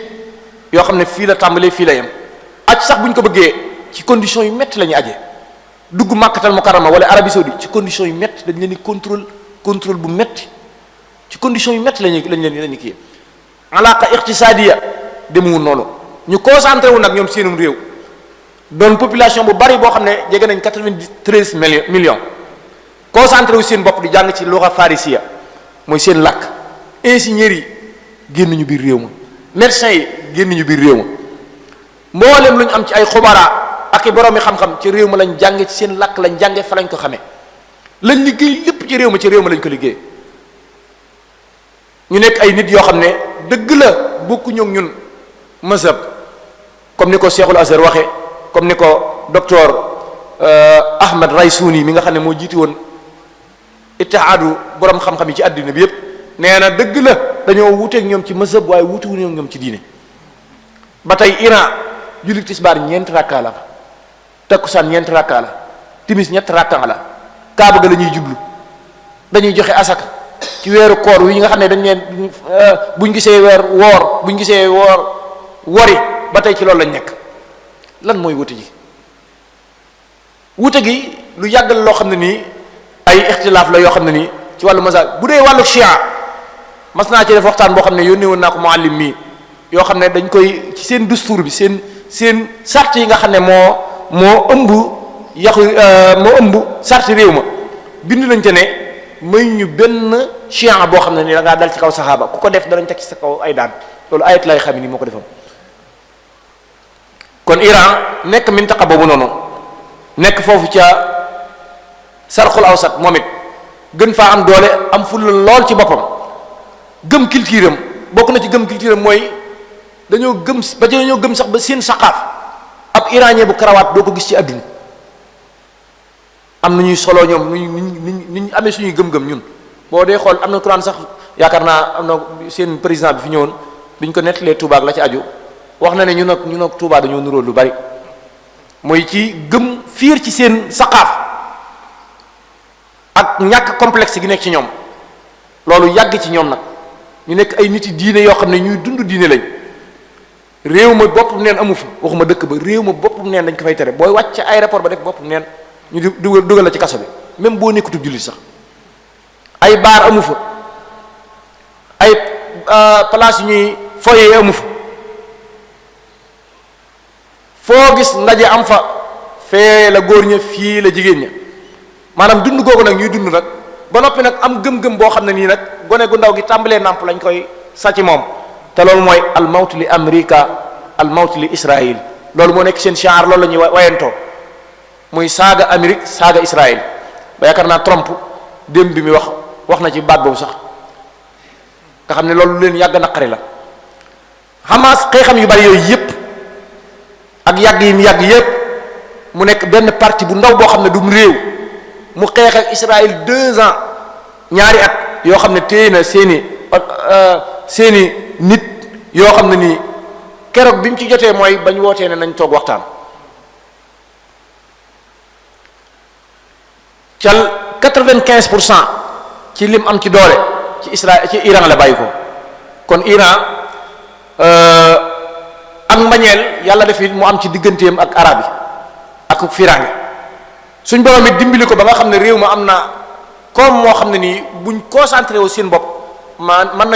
yoo xam ne fii la tàmbalee fii la yem. aj sax bu ñu ko bëggee ci conditions yu métti la ñuy ajee. dugg Makkatal Mukarrama wala Arabie Saoudite ci conditions yu métti dañ leen di contrôle bu métti ci conditions yu métti lañu kii. alaaka iqtisadiya demewul noonu. ñu concentré wu nag ñoom seenum réew doon population bu bari boo xam ne jege nañ 93 millions concentré wu seen bopp di jàng ci lugha farisiya mooy seen làkk. ingénieurs yi génn ñu biir réew ma, médecins yi génn ñu biir réew ma, mboolem lu ñu am ci ay xubara ak i boroomi xam-xam ci réew ma lañ jànge, ci seen làkk lañ jànge, fa lañ ko xamee. lañ liggéey lépp ci réew ma lañ ko liggéey. ñu nekk ay nit yoo xam ne dëgg la bokkuñu ak ñun mazhab, comme ni ko Cheikhul Azhar waxee, comme ni ko docteur Ahmad Raysouni mi nga xam ne moo jiiti woon ittihaadu borom xam-xam yi ci àddina bi yépp nee na dëgg la dañoo wuteek ñoom ci mazhab waaye wutewuñu ñoom ci diine. ba tey Iran julli tisbaar 4 rakka la, takkusaan 4 rakka la, timis 3 rakka la, kaaba ga la ñuy jublu, dañuy joxe asaka ci weeru koor wi nga xam ne dañ leen buñ gisee weer woor buñ gisee wori ba tey ci loolu lañ nekk. lan mooy wute ji? wute gi lu yàggal loo xam ne nii ay ixtilaaf la yoo xam ne nii ci wàllu mazhab. bu dee wàllu chia mas naa ci def waxtaan boo xam ne yónnee woon naa ko muallim mii yoo xam ne dañ koy ci seen dustuur bi seen sart yi nga xam ne moo ëmb sart réew ma bind lañ te ne may ñu benn chia boo xam ne nii da ngaa dal ci kaw saxaaba ku ko def danañ teg ci sa kaw ay daan. loolu Ayatollah Khamenei moo ko defoon. kon Iran nekk mintaqa boobu noonu nekk foofu ca sarxul awsat moom it gën faa am doole am fulla lool ci boppam gëm culture am. bokk na ci gëm culture am mooy dañoo gëm sax ba seen saqaaf ab iranien bu karawaat doo ko gis ci àdduna. am na ñuy solo ñoom ni ñu amee suñuy gëm-gëm ñun boo dee xool am na Quran sax yaakaar naa am na seen président bi fi ñëwoon biñ ko nettalee Touba ak la ci aju wax na ne ñun ak Touba dañoo nuróo lu bari mooy ci gëm fiir ci seen saqaaf ak ñàkk complexe gi nekk ci ñoom. loolu yàgg ci ñoom nag ñu nekk ay nit yi diine yoo xam ne ñuy dund diine lañ. réew ma boppam neen amu fa waxuma dëkk ba réew ma boppam neen dañ ko fay tere booy wàcc aéroport ba def boppam neen ñu dugal la ci kaso bi même boo nekkutub jullit sax. ay baar amu fa ay place yu ñuy foye amu fa foo gis ndaje am fa fee la góor ña fii la jigéen ña maanaam dund googu nag ñuy dund nag ba noppi nag am gëm-gëm boo xam ne nii nag gone gu ndaw gi tàmbalee nàmp lañ koy sàcc moom te loolu mooy al mawt li Amérique al mawt li Israël loolu moo nekk seen shiar loolu la ñuy wayantoo muy saaga Amérique saaga Israël ba yaakaar naa Trump démb bi mi wax na ci baat boobu sax nga xam ne loolu leen yàgg naqari la Hamas xeexam yu bari yooyu yépp ak yàgg yi mu yàgg yépp mu nekk benn parti bu ndaw boo xam ne du mu réew mu xeex ak Israël 2 ans ñaari at yoo xam ne téye na seeni nit yoo xam ne nii keroog bi mu ci jotee mooy bañ wootee ne nañ toog waxtaan cal 95% ci lim am ci doole ci Israël ci Iran la bàyyi ko kon Iran ak mbañeel yàlla def mu am ci digganteem ak arab yi ak firange suñ borom it dimbali ko ba nga xam ne réew ma am na comme moo xam ne nii buñ concentré wu seen bopp mën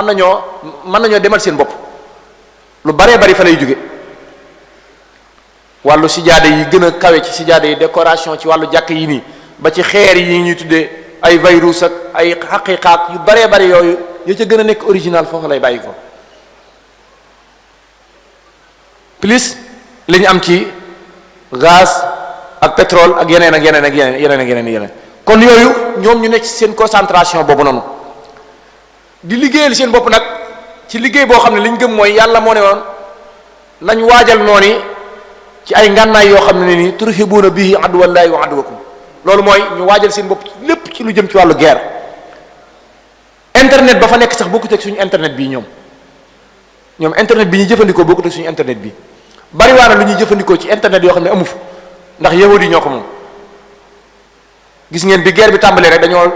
nañoo demal seen bopp lu baree bari fa lay jóge wàllu sijaada yi gën a kawe ci sijaada yi décoration ci wàllu jàkk yi nii ba ci xeer yi ñuy tuddee ay virus ak ay xaqiqaat yu baree bari yooyu ya ca gën a nekk original foofu lay bàyyi ko plus li ñu am ci gaz ak pétrole ak yeneen ak yeneen ak yeneen kon yooyu ñoom ñu nekk ci seen concentration boobu noonu di liggéeyal seen bopp nag ci liggéey boo xam ne li ñu gëm mooy yàlla moo ne woon nañ waajal noonu ci ay ngànnaay yoo xam ne nii turhibuuna bihi aduwallaahi wa aduwakum loolu mooy ñu waajal seen bopp lépp ci lu jëm ci wàllu guerre internet ba fa nekk sax bokkut ak suñu internet bii ñoom internet bi ñuy jëfandikoo bokkut ak suñu internet bi bari waa na lu ñuy jëfandikoo ci internet yoo xam ne amu fa ndax yahudi ñoo ko moom gis ngeen bi guerre bi tàmbalee rek dañoo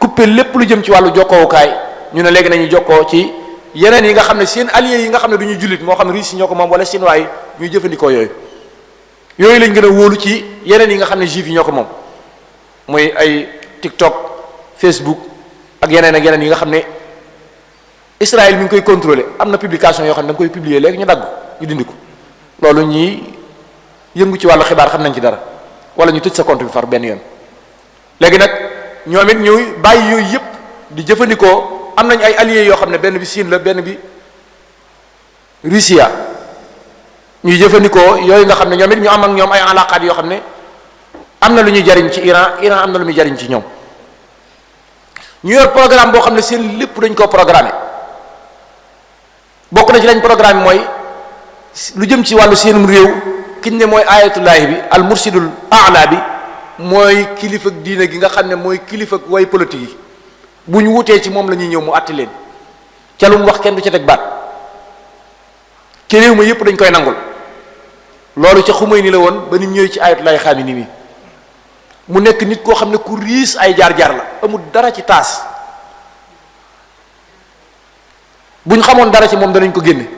couper lépp lu jëm ci wàllu jokkoowukaay ñu ne léegi nañu jokkoo ci yeneen yi nga xam ne seen alliés yi nga xam ne du ñuy jullit moo xam ne Russie ñoo ko moom wala chinois yi ñuy jëfandikoo yooyu lañ gën a wóolu ci yeneen yi nga xam ne juif yi ñoo ko moom muy ay TikTok Facebook ak yeneen yi nga xam ne Israël mi ngi koy contrôler am na publication yoo xam ne da nga koy publier léegi ñu dagg ñu dindi ko loolu ñii yëngu ci wàllu xibaar xam nañ ci dara wala ñu tëj sa compte bi far benn yoon léegi nag ñoom it ñuy bàyyi yooyu yëpp di jëfandikoo am nañ ay alliés yoo xam ne benn bi Chine la benn bi Russie ñuy jëfandikoo yooyu nga xam ne ñoom it ñu am ak ñoom ay alaqaat yoo xam ne am na lu ñuy jariñ ci Iran am na lu muy jariñ ci ñoom ñu yor programme boo xam ne seen lépp dañ koo programmé bokk na ci lañ programme mooy lu jëm ci wàllu seenum réew kiñ ne mooy ayatullahi bi al mursidul aala bi mooy kilifa diine gi nga xam ne mooy kilifa way politique yi bu ñu wutee ci moom la ñuy ñëw mu àtti leen ca lu mu wax kenn du ca teg baat ci réew ma yépp dañ koy nangul loolu ca xumay ni la woon ba ni mu ñëwee ci ayatullahi xaamini mi mu nekk nit koo xam ne ku riis ay jaar-jaar la amul dara ci taas buñ xamoon dara ci moom danañ ko génne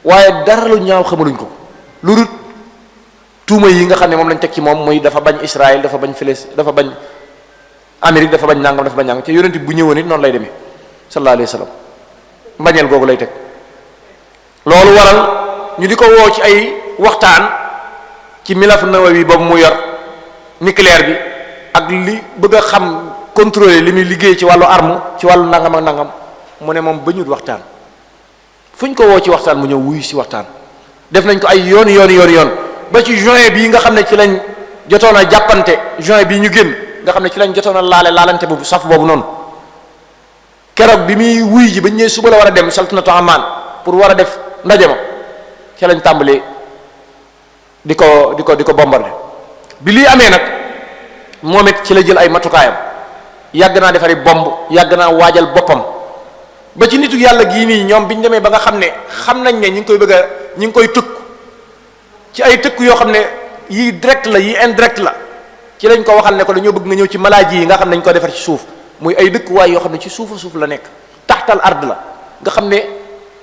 waaye dara lu ñaaw xamaluñ ko lu dul tuuma yi nga xam ne moom lañ teg ci moom muy dafa bañ Israël dafa bañ Palestine dafa bañ Amérique dafa bañ nangam dafa bañ nangam te yonent bu ñëwoon it noonu lay demee sallallahu alayhi wa sallam mbañeel googu lay teg loolu waral ñu di ko woo ci ay waxtaan ci milaf nawawi boobu mu yor nucléaire bi ak li bëgg a xam contrôler li muy liggéey ci wàllu arme ci wàllu nangam ak nangam mu ne moom bañut waxtaan fu ñu ko woo ci waxtaan mu ñëw wuyu si waxtaan def nañ ko ay yoon ba ci juin bii nga xam ne ci lañ jotoon a jàppante juin bii ñu génn nga xam ne ci lañ jotoon a laalante bu saf boobu noonu keroog bi muy wuy ji ba ñëwee suba la war a dem saltanatu Amman pour war a def ndaje ma ci lañ tàmbalee di ko bombarder bi lii amee nag moom it ci la jël ay matukaayam yàgg naa defari bomb yàgg naa waajal boppam ba ci nitu yàlla gii nii ñoom bi ñu demee ba nga xam ne xam nañ ne ñi ngi koy tëkk ci ay tëkk yoo xam ne yii direct la yii indirect la ci lañ ko waxal ne ko dañoo bëgg nga ñëw ci malaaji yi nga xam ne dañ ko defar ci suuf muy ay dëkkuwaay yoo xam ne ci suufa suuf la nekk taxtal ard la nga xam ne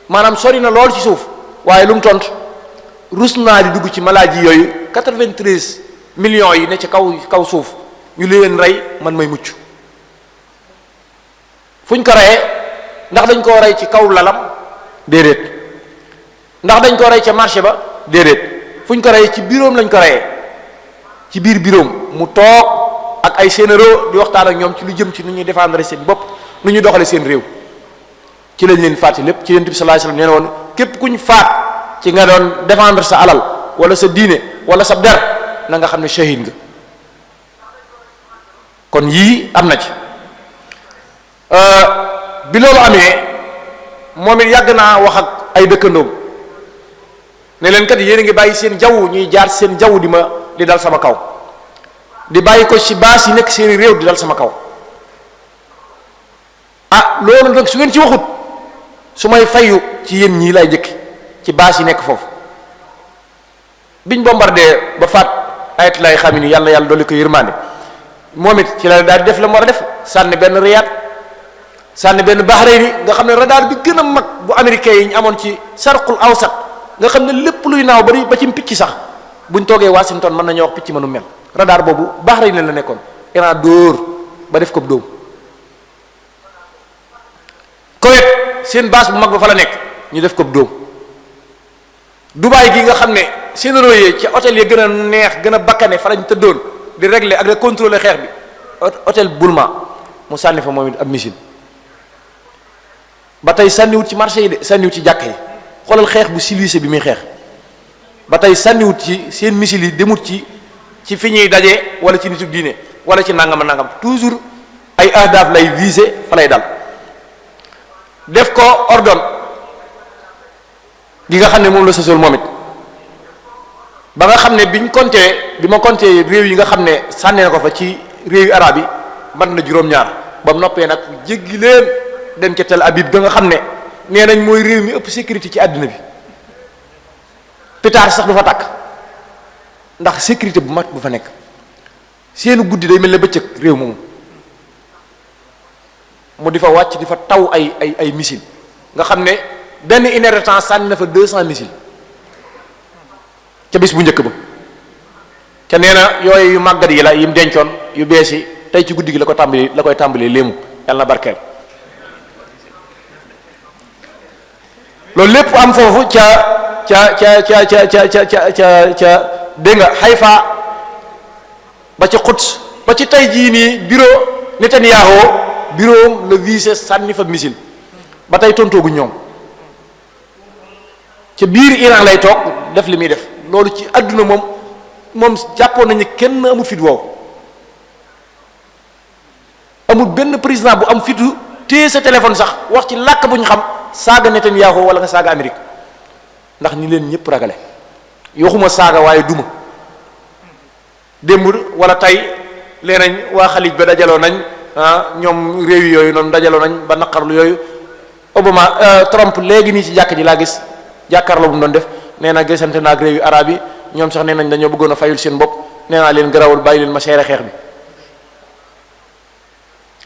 maanaam sori na lool ci suuf waaye lu mu tont rus naa di dugg ci malaaji yooyu 93 millions yi ne ci kaw suuf ñu leen rey man may mucc fuñ ko reyee ndax dañ koo rey ci kaw lalam déedéet. ndax dañ ko rey ca marché ba déedéet. fu ñu ko reyee ci biroom lañ ko reyee ci biir biroom mu toog ak ay généraux di waxtaan ak ñoom ci lu jëm ci nu ñuy défendre seen bopp nu ñuy doxale seen réew ci lañ leen faat lépp ci Yonent bi sallallahu alayhi wasallam nee na woon képp ku ñu faat ci nga doon défendre sa alal wala sa diine wala sa der na nga xam ne shahid nga. kon yii am na ci bi loolu amee moom it yàgg naa wax ak ay dëkkandoom ne leen kat yéen a ngi bàyyi seen jaww ñuy jaar seen jaww di dal sama kaw di bàyyi ko ci baas yi nekk seeni réew di dal sama kaw ah loolu nag su ngeen ci waxut su may fayu ci yéen ñii lay jëkki ci baas yi nekk foofu biñ bombardé ba faat Ayatollah Khamenei yàlla dolli ko yërmande moom it ci la daal di def la mu war a def sànni benn Riyad sànni benn Bahreïn nga xam ne radar bi gën a mag bu américain yi ñu amoon ci sarqul awsat nga xam ne lépp luy naaw bari ba ci picc sax buñ toogee Washington mën nañoo wax picc mënu mel radar boobu Bahreïn la nekkoon Iran dóor ba def ko dóom Koweït seen base bu mag ba fa la nekk ñu def ko dóom Dubaï gi nga xam ne seen royee ci hôtel yi gën a neex gën a bakkane fa lañ tëddoon di régler ak di contrôler xeex bi hôtel Bulma mu sànni fa moom it ab missile ba tey sànniwut ci marché yi de sànniwut ci jàkka yi xoolal xeex bu civilisé bi muy xeex ba tey sànniwut ci seen missile yi demut ci fi ñuy daje wala ci nitu diine wala ci nangam nangam toujours ay ahdaaf lay viser fa lay dal def ko ordon gi nga xam ne moom la sosol moom it ba nga xam ne bi ma compté réew yi nga xam ne sànni na ko fa ci réew yu arab yi mën na juróom-ñaar ba mu noppee nag jéggi leen dem ca Tel Aviv ga nga xam ne nee nañ mooy réew mi ëpp sécurité ci àddina bi pétard sax du fa tàkk ndax sécurité bu mat bu fa nekk seenu guddi day mel ne bëccëg réew moomu mu di fa wàcc di fa taw ay missile nga xam ne benn une heure de temps sànni na fa 200 missiles ca bis bu njëkk ba ca nee na yooyu yu màggat yi la yim dencoon yu bees yi tey ci guddi gi la koy tàmbalee léemu yàlla na barkeel loolu lépp am foofu ca dégg nga Haïfa ba ci Quds ba ci tey jii nii bureau Netanyahu bureau le visé sànni fa missile ba tey tontoogu ñoom ca biir Iran lay toog def li muy def loolu ci àdduna moom jàppoon nañu kenn amul fit woowu amul benn président bu am fitu téye sa téléphone sax wax ci làkk bu ñu xam saaga Netanyahu wala nga saaga Amérique ndax ni leen ñëpp ragale yoxuma saaga waaye duma démb wala tey lee nañ waa xalij ba dajaloo nañ ñoom réew yooyu noonu dajaloo nañ ba naqarlu yooyu Obama Trump léegi nii ci jàkk ji laa gis jàkkaarloo bu mu doon def nee na gisante na ak réew yu arab yi ñoom sax nee nañ dañoo bëggoon a fayul seen bopp nee naa leen garawul bàyyi leen ma seere xeex bi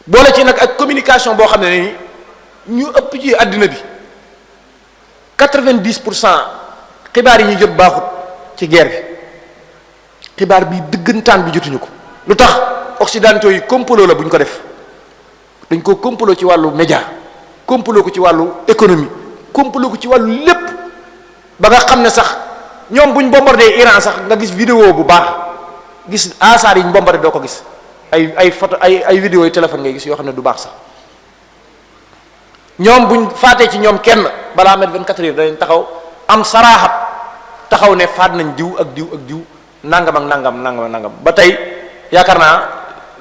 boole ci nag ak communication boo xam ne ni ñu ëpp ci àddina bi 90% xibaar yi ñuy jot baaxut ci guerre bi xibaar bi dëggantaan bi jotuñu ko lu tax occidentaux yi complot la bu ñu ko def dañ ko complot ci wàllu média complot ko ci wàllu économie complot ko ci wàllu lépp ba nga xam ne sax ñoom buñ bombardé Iran sax nga gis vidéo bu baax gis asaar yi ñu bombardé doo ko gis ay photo ay vidéo yi téléphone ngay gis yoo xam ne du baax sax ñoom buñ faatee ci ñoom kenn balaa met 24 heures danañ taxaw am saraaxat taxaw ne faat nañ diw ak diw ak diw nangam ak nangam ba tey yaakaar naa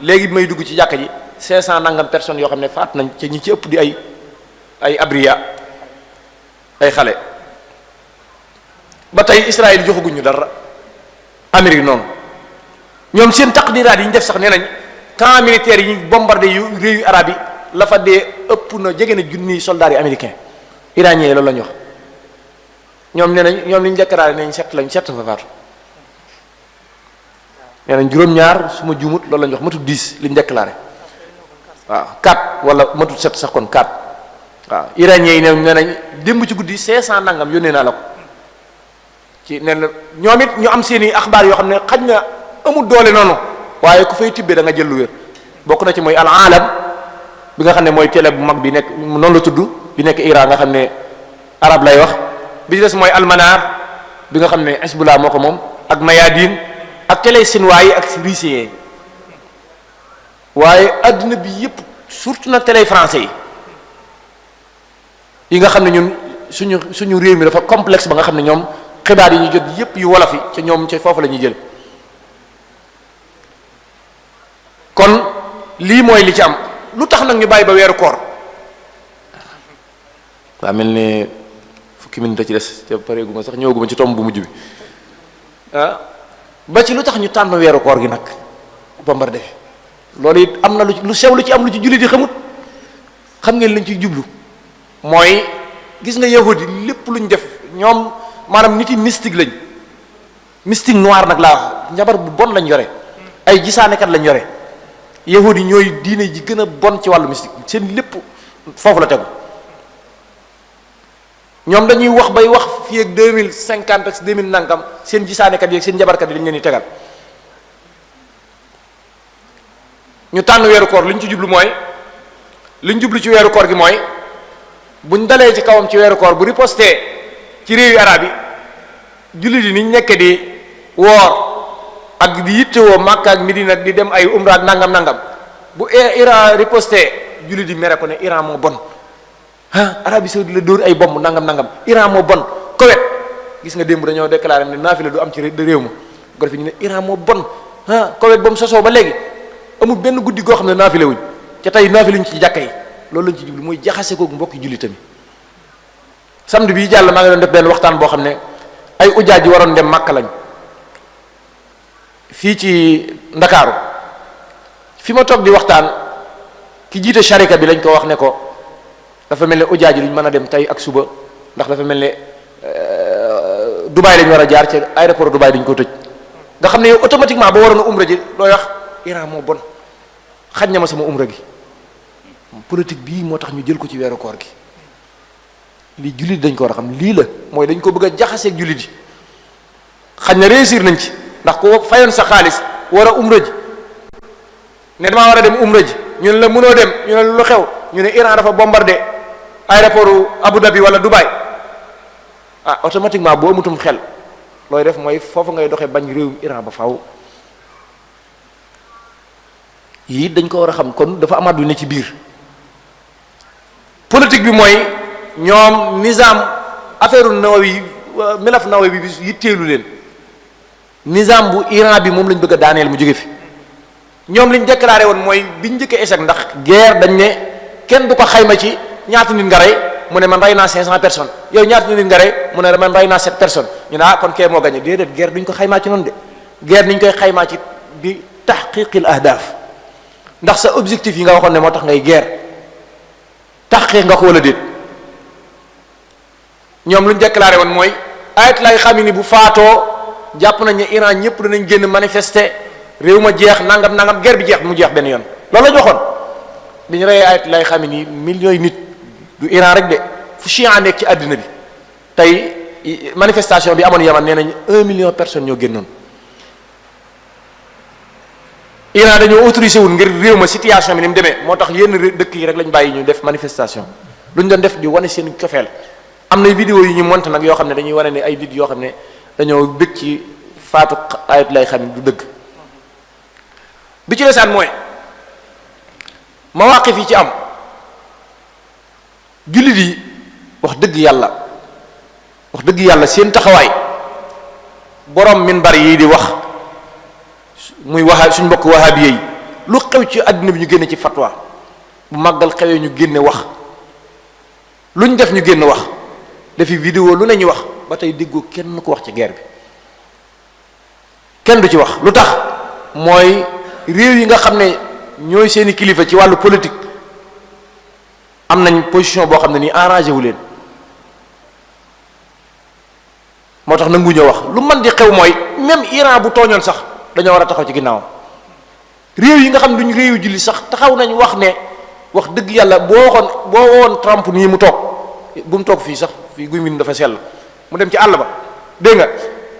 léegi may dugg ci jàkka ji 500 nangam personnes yoo xam ne faat nañ ci ñi ci ëpp di ay abriya ay xale ba tey Israël joxaguñu dara Amérique noonu ñoom seen taqdiraat yi ñu def sax nee nañ camp militaire yi ñu bombardé yu réew yu arab yi la fa dee ëpp na jege na junniy soldats yi américain iranien yi loolu la ñu wax ñoom nee nañ ñoom li ñu déclaré nañ set fa faatu nee nañ juróom-ñaar su ma juumut loolu la ñu wax matut 10 li ñu déclaré waaw 4 wala matut 7 sax kon 4 waaw iranien yi nee nañ démb ci guddi 500 nangam yónnee naa la ko ci nee na ñoom it ñu am seen i axbaar yoo xam ne xaj na amul doole noonu waaye ku fay tibbee da nga jël lu wér bokk na ci mooy al alam bi nga xam ne mooy télé bu mag bi nekk noonu la tudd bi nekk Iran nga xam ne arab lay wax. bi ci des mooy almanar bi nga xam ne Hezbollah moo ko moom, ak mayadin ak télé chinois yi ak russe waaye adduna bi yëpp surtout nag télé français yi nga xam ne ñun suñu réew mi dafa complexe ba nga xam ne ñoom xibaar yi ñu jot yëpp yu wolof yi ca ñoom ca foofu la ñuy jël. kon lii mooy li ci am. lu tax nag ñu bàyyi ba weeru koor waa mel ne fukki minute ci des te pareeguma sax ñëwaguma ci tomb bu mujj bi ba ci lu tax ñu tànn weeru koor gi nag bombardé loolu it am na lu sew lu ci am lu ci jullit yi xamut. xam ngeen lañ ciy jublu mooy gis nga yahudi lépp luñ def ñoom maanaam nit yi mystique lañ, mystique noir nag laa wax, njabar bu bon lañ yore, ay gisaanekat lañ yore. yahudi ñooy diine ji gën a bon ci wàllu mystique, seen lépp foofu la tegu. ñoom dañuy wax bay wax fii ak 2050 ak 2000 nangam seen gisaanekat yi ak seen njabarkat yi dañ leen di tegal. ñu tànn weeru koor li ñu ci jublu mooy li ñu jublu ci weeru koor gi mooy buñ dalee ci kawam ci weeru koor bu riposté ci réewi arab yi jullit yi niñ nekk di woor ak di yittewoo Makka ak Medina ak di dem ay umra ak nangam bu Iran riposté jullit yi mere ko ne Iran moo bon Arabie saoudite la dóor ay bomb nangam Iran moo bon. Koweït gis nga démb dañoo déclaré ne naafila du am ci réew ma ko fi ñu ne Iran moo bon Koweït ba mu sosoo ba léegi amul benn guddi goo xam ne naafile wuñ ca tey naafile wuñ ci jàkka yi loolu lañ ci jublu mooy jaxase koog mbokki jullitam yi. samedi bii jàll maa ngi doon def benn waxtaan boo xam ne ay ujaaj yi waroon dem Màkka lañ fii ci Ndakaaru fi ma toog di waxtaan ki jiite sharika bi lañ ko wax ne ko dafa mel ne ujaaj yi luñ mën a dem tey ak suba ndax dafa mel ne Dubaï lañ war a jaar ci aéroport Dubaï dañ ko tëj nga xam ne yow automatiquement ba waroon a umra ji looy wax Iran moo bon xaj na ma sama umra gi. politique bii moo tax ñu jël ko ci weeru koor gi lii jullit dañ ko war a xam lii la mooy dañ ko bëgg a jaxaseeg jullit yi xaj na réussir nañ ci ndax ko fayoon sa xaalis war a umra ji ne damaa war a dem umra ji ñu ne la mënoo dem ñu ne lu xew ñu ne Iran dafa bombardé aéroport Abu Dhabi wala Dubaï automatiquement boo amutum xel looy def mooy foofu ngay doxee bañ réewum Iran ba faaw. yii dañ ko war a xam kon dafa amaat lu ne ci biir politique bi mooy ñoom nizam affaire Nawawi milaf Nawawi bi yitteelu leen nizam bu Iran bi moom lañ bëgg a daaneel mu jóge fi ñoom liñ déclaré woon mooy biñ njëkkee échec ndax guerre dañ ne kenn du ko xayma ci ñaata nit nga rey mu ne man rey naa 500 personnes yow ñaata nit nga rey mu ne man rey naa 7 personnes ñu ne kon kee moo gagné déedéet guerre duñ ko xaymaa ci noonu de guerre niñ koy xaymaa ci bi tahqiqil ahdaf ndax sa objectif yi nga waxoon ne moo tax ngay guerre taxqiq nga ko wala déet ñoom lu ñu déclaré woon mooy ayat lay xam ni bu faatoo jàpp nañ ne Iran ñëpp danañ génn manifester réew ma jeex nangam guerre bi jeex mu jeex benn yoon loolu la ñu waxoon bi ñu reyee ayat lay xam ni millions yi nit du Iran rek de fu Chia nekk ci àddina bi tey manifestation bi amoon Yaman nee nañ 1 million personnes ñoo génnoon. Iran dañoo autorisé wul ngir réew ma situation bi ni mu demee moo tax yenn dëkk yi rek lañ bàyyi ñu def manifestation luñ doon def di wane seen cofeel am na vidéo yu ñu monté nag yoo xam ne dañuy wane ne ay nit yoo xam ne dañoo bëgg ci faatu ayat lay xam du dëgg bi ci desaan mooy mawaqif yi ci am jullit yi wax dëgg yàlla seen taxawaay borom minbar yi di wax muy suñ mbokk wahabiya yi lu xew ci àdduna bi ñu génne ci fatwa bu màggal xewee ñu génne wax luñ def ñu génn wax dafi vidéo lu ne ñu wax ba tey déggoo kenn ko wax ci guerre bi kenn du ci wax lu tax mooy réew yi nga xam ne ñooy seeni kilifa ci wàllu politique am nañ position boo xam ne nii arrangé wu leen moo tax nanguñoo wax lu mën di xew mooy même Iran bu tooñoon sax dañoo war a taxaw ci ginnaaw réew yi nga xam ne duñ réew julli sax taxaw nañ wax ne wax dëgg yàlla boo woon Trump nii mu toog bu mu toog fii sax fii guy min dafa sell mu dem ci àll ba dégg nga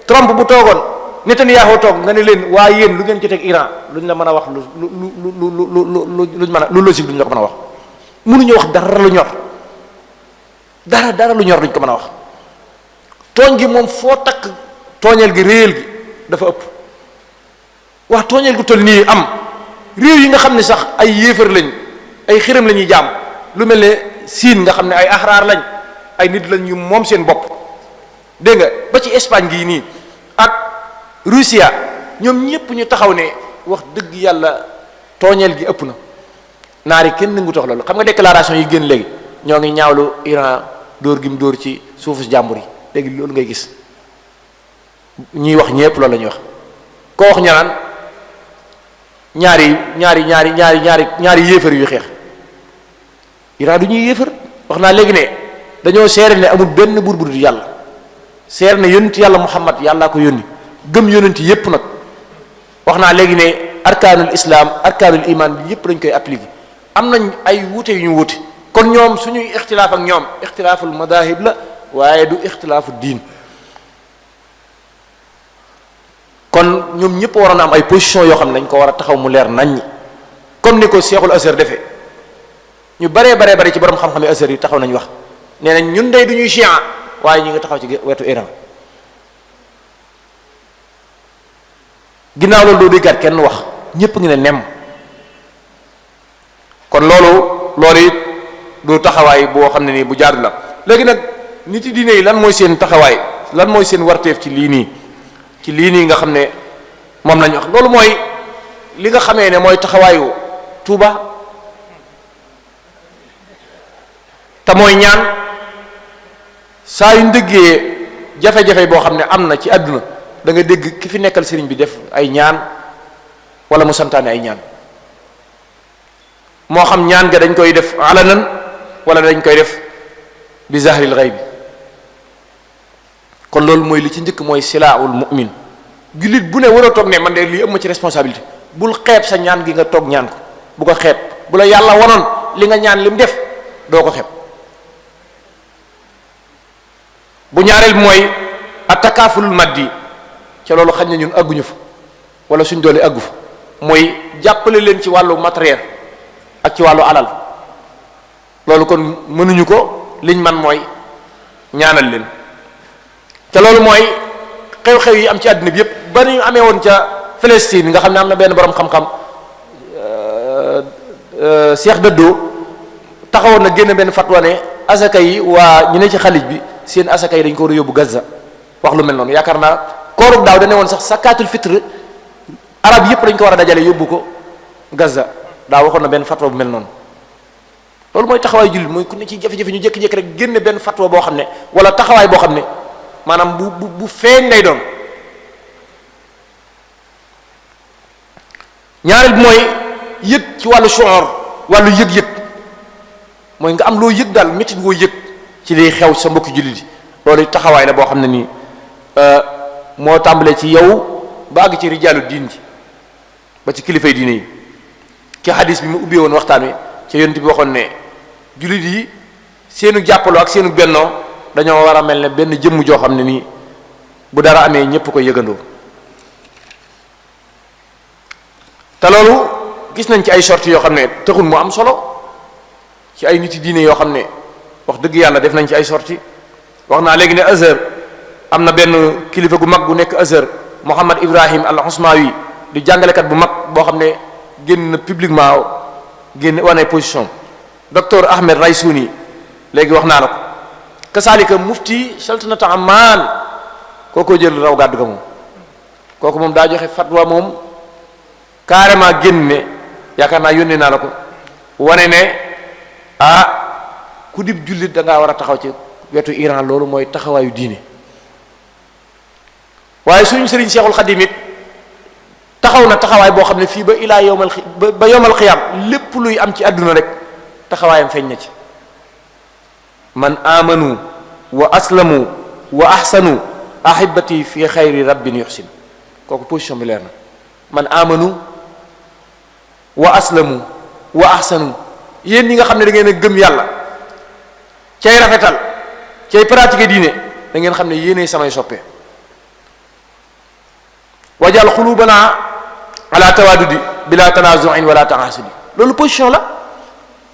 Trump bu toogoon Netanyahu toog nga ne leen waa yéen lu ngeen ci teg Iran luñ la mën a wax luñ mën a lu logique luñ la ko mën a wax mënuñu wax dara lu ñor dara lu ñor duñ ko mën a wax. tooñ gi moom foo takk tooñeel gi réel gi dafa ëpp wax tooñeel gu toll nii am réew yi nga xam ne sax ay yéefar lañ ay xiram la ñuy jaam lu mel ne Siin nga xam ne ay axraar lañ ay nit lañ ñu moom seen bopp dégg nga ba ci Espagne gii nii ak Russie ñoom ñépp ñu taxaw ne wax dëgg yàlla tooñeel gi ëpp na naari kenn nangu tax loolu xam nga déclaration yi génn léegi ñoo ngi ñaawlu Iran dóor gi mu dóor ci suufu jàmbur yi léegi loolu ngay gis ñuy wax ñépp loolu la ñuy wax koo wax ñanaan ñaari yéefar yu xeex Iran du ñuy yéefar wax naa léegi ne dañoo seere ne amul benn buur bu dul yàlla seere ne yonent yàlla Muhammad yàllaa ko yónni gëm yonent yépp nag wax naa léegi ne arkaanul islam arkaanul iman bi yépp dañ koy appliquer am nañ ay wuute yu ñu wuute kon ñoom suñuy ixtilaaf ak ñoom ixtilaaful madahib la waaye du ixtilaafu diin kon ñoom ñëpp waroon a am ay position yoo xam ne dañ ko war a taxaw mu leer naññ comme ni ko Cheikhul Azhar defee ñu baree ci borom xam-xam yi Azhar yi taxaw nañ wax nee nañ ñun day du ñuy chia waaye ñu ngi taxaw ci wetu Iran ginnaaw loolu doo déggaat kenn wax ñëpp ngi ne nem kon loolu it du taxawaay boo xam ne nii bu jaadu la léegi nag nit yi diine yi lan mooy seen taxawaay lan mooy seen warteef ci lii nii nga xam ne moom lañu wax loolu mooy li nga xamee ne mooy taxawaayu Tuuba te mooy ñaan saa yu ndëggee jafe-jafe boo xam ne am na ci àdduna da nga dégg ki fi nekkal sëriñ bi def ay ñaan wala mu santaane ay ñaan moo xam ñaan ga dañ koy def alanan wala dañ koy def bi zahril ghaib kon loolu mooy li ci njëkk mooy silaahul mu'min jullit bu ne war a toog ne man de lii ëpp ma ci responsabilité bul xeeb sa ñaan gi nga toog ñaan ko bu ko xeeb bu la yàlla wanoon li nga ñaan lim def doo ko xeeb bu ñaareel mooy atakaafulul maddi ca loolu xañ na ñun àgguñu fa wala suñ doole àggu fa mooy jàppale leen ci wàllu matériel ak ci wàllu alal loolu kon mënuñu ko liñ man mooy ñaanal leen te loolu mooy xew-xew yi am ci àddina bi yépp ba ñu amee woon ca Palestine nga xam ne am na benn borom xam-xam Cheikh Dëddoo taxawoon na génn benn fatwa ne asaka yi waa ñu ne ci xalij bi seen asaka yi dañ ko war a yóbbu Gaza wax lu mel noonu yaakaar naa koorub daaw dane woon sax sakaatul fitre arab yépp dañ ko war a dajale yóbbu ko Gaza daa waxoon na benn fatwa bu mel noonu loolu mooy taxawaay jullit mooy ku ne ci jafe-jafe ñu jékki-jékki rek génne benn fatwa boo xam ne wala taxawaay boo xam ne maanaam bu feeñ lay doon ñaareel bi mooy yëg ci wàllu shuur wàllu yëg-yëg mooy nga am loo yëg daal métit woo yëg ci liy xew sa mbokki jullit yi loolu taxawaay la boo xam ne nii moo tàmbalee ci yow ba àgg ci rijaalu diin ji ba ci kilifay diine yi ki hadis bi mu ubbee woon waxtaan wi ci yonent bi waxoon ne jullit yi seenu jàppaloo ak seenu bennoo dañoo war a mel ne benn jëmm joo xam ne nii bu dara amee ñépp koy yëgandoo te loolu gis nañ ci ay sorties yoo xam ne taxul mu am solo ci ay nit yi diine yoo xam ne wax dëgg yàlla def nañ ci ay sorties wax naa léegi ne Azhar am na benn kilifa gu mag gu nekk Azhar Mohammad Ibrahim al-Usmawi di jàngalekat bu mag boo xam ne génn na publiquement génn wane position docteur Ahmed Raysouni léegi wax naa la ko kasaalika mufti saltanat Amman kooko jël raw gàddu ga moom kooku moom daa joxe fatwa moom carrément génn ne yaakaar naa yónnee naa la ko wane ne ku dib jullit da ngaa war a taxaw ci wetu Iran loolu mooy taxawaayu diine waaye suñu sëriñ Seexul Xadim it taxaw na taxawaay boo xam ne fii ba ilaa yowmal xiyaam lépp luy am ci àdduna rek taxawaayam feeñ na ci man amanu wa aslamu wa ahsanu ahibati fi xayri rabbin yuxsin kooku position bi leer na man amanu wa aslamu wa ahsanu yéen ñi nga xam ne da ngeen a gëm yàlla cay rafetal cay pratiquer diine da ngeen xam ne yéenay samay soppe wajal xulubana ala tawadudi bila tanazuin wala taasudi loolu position la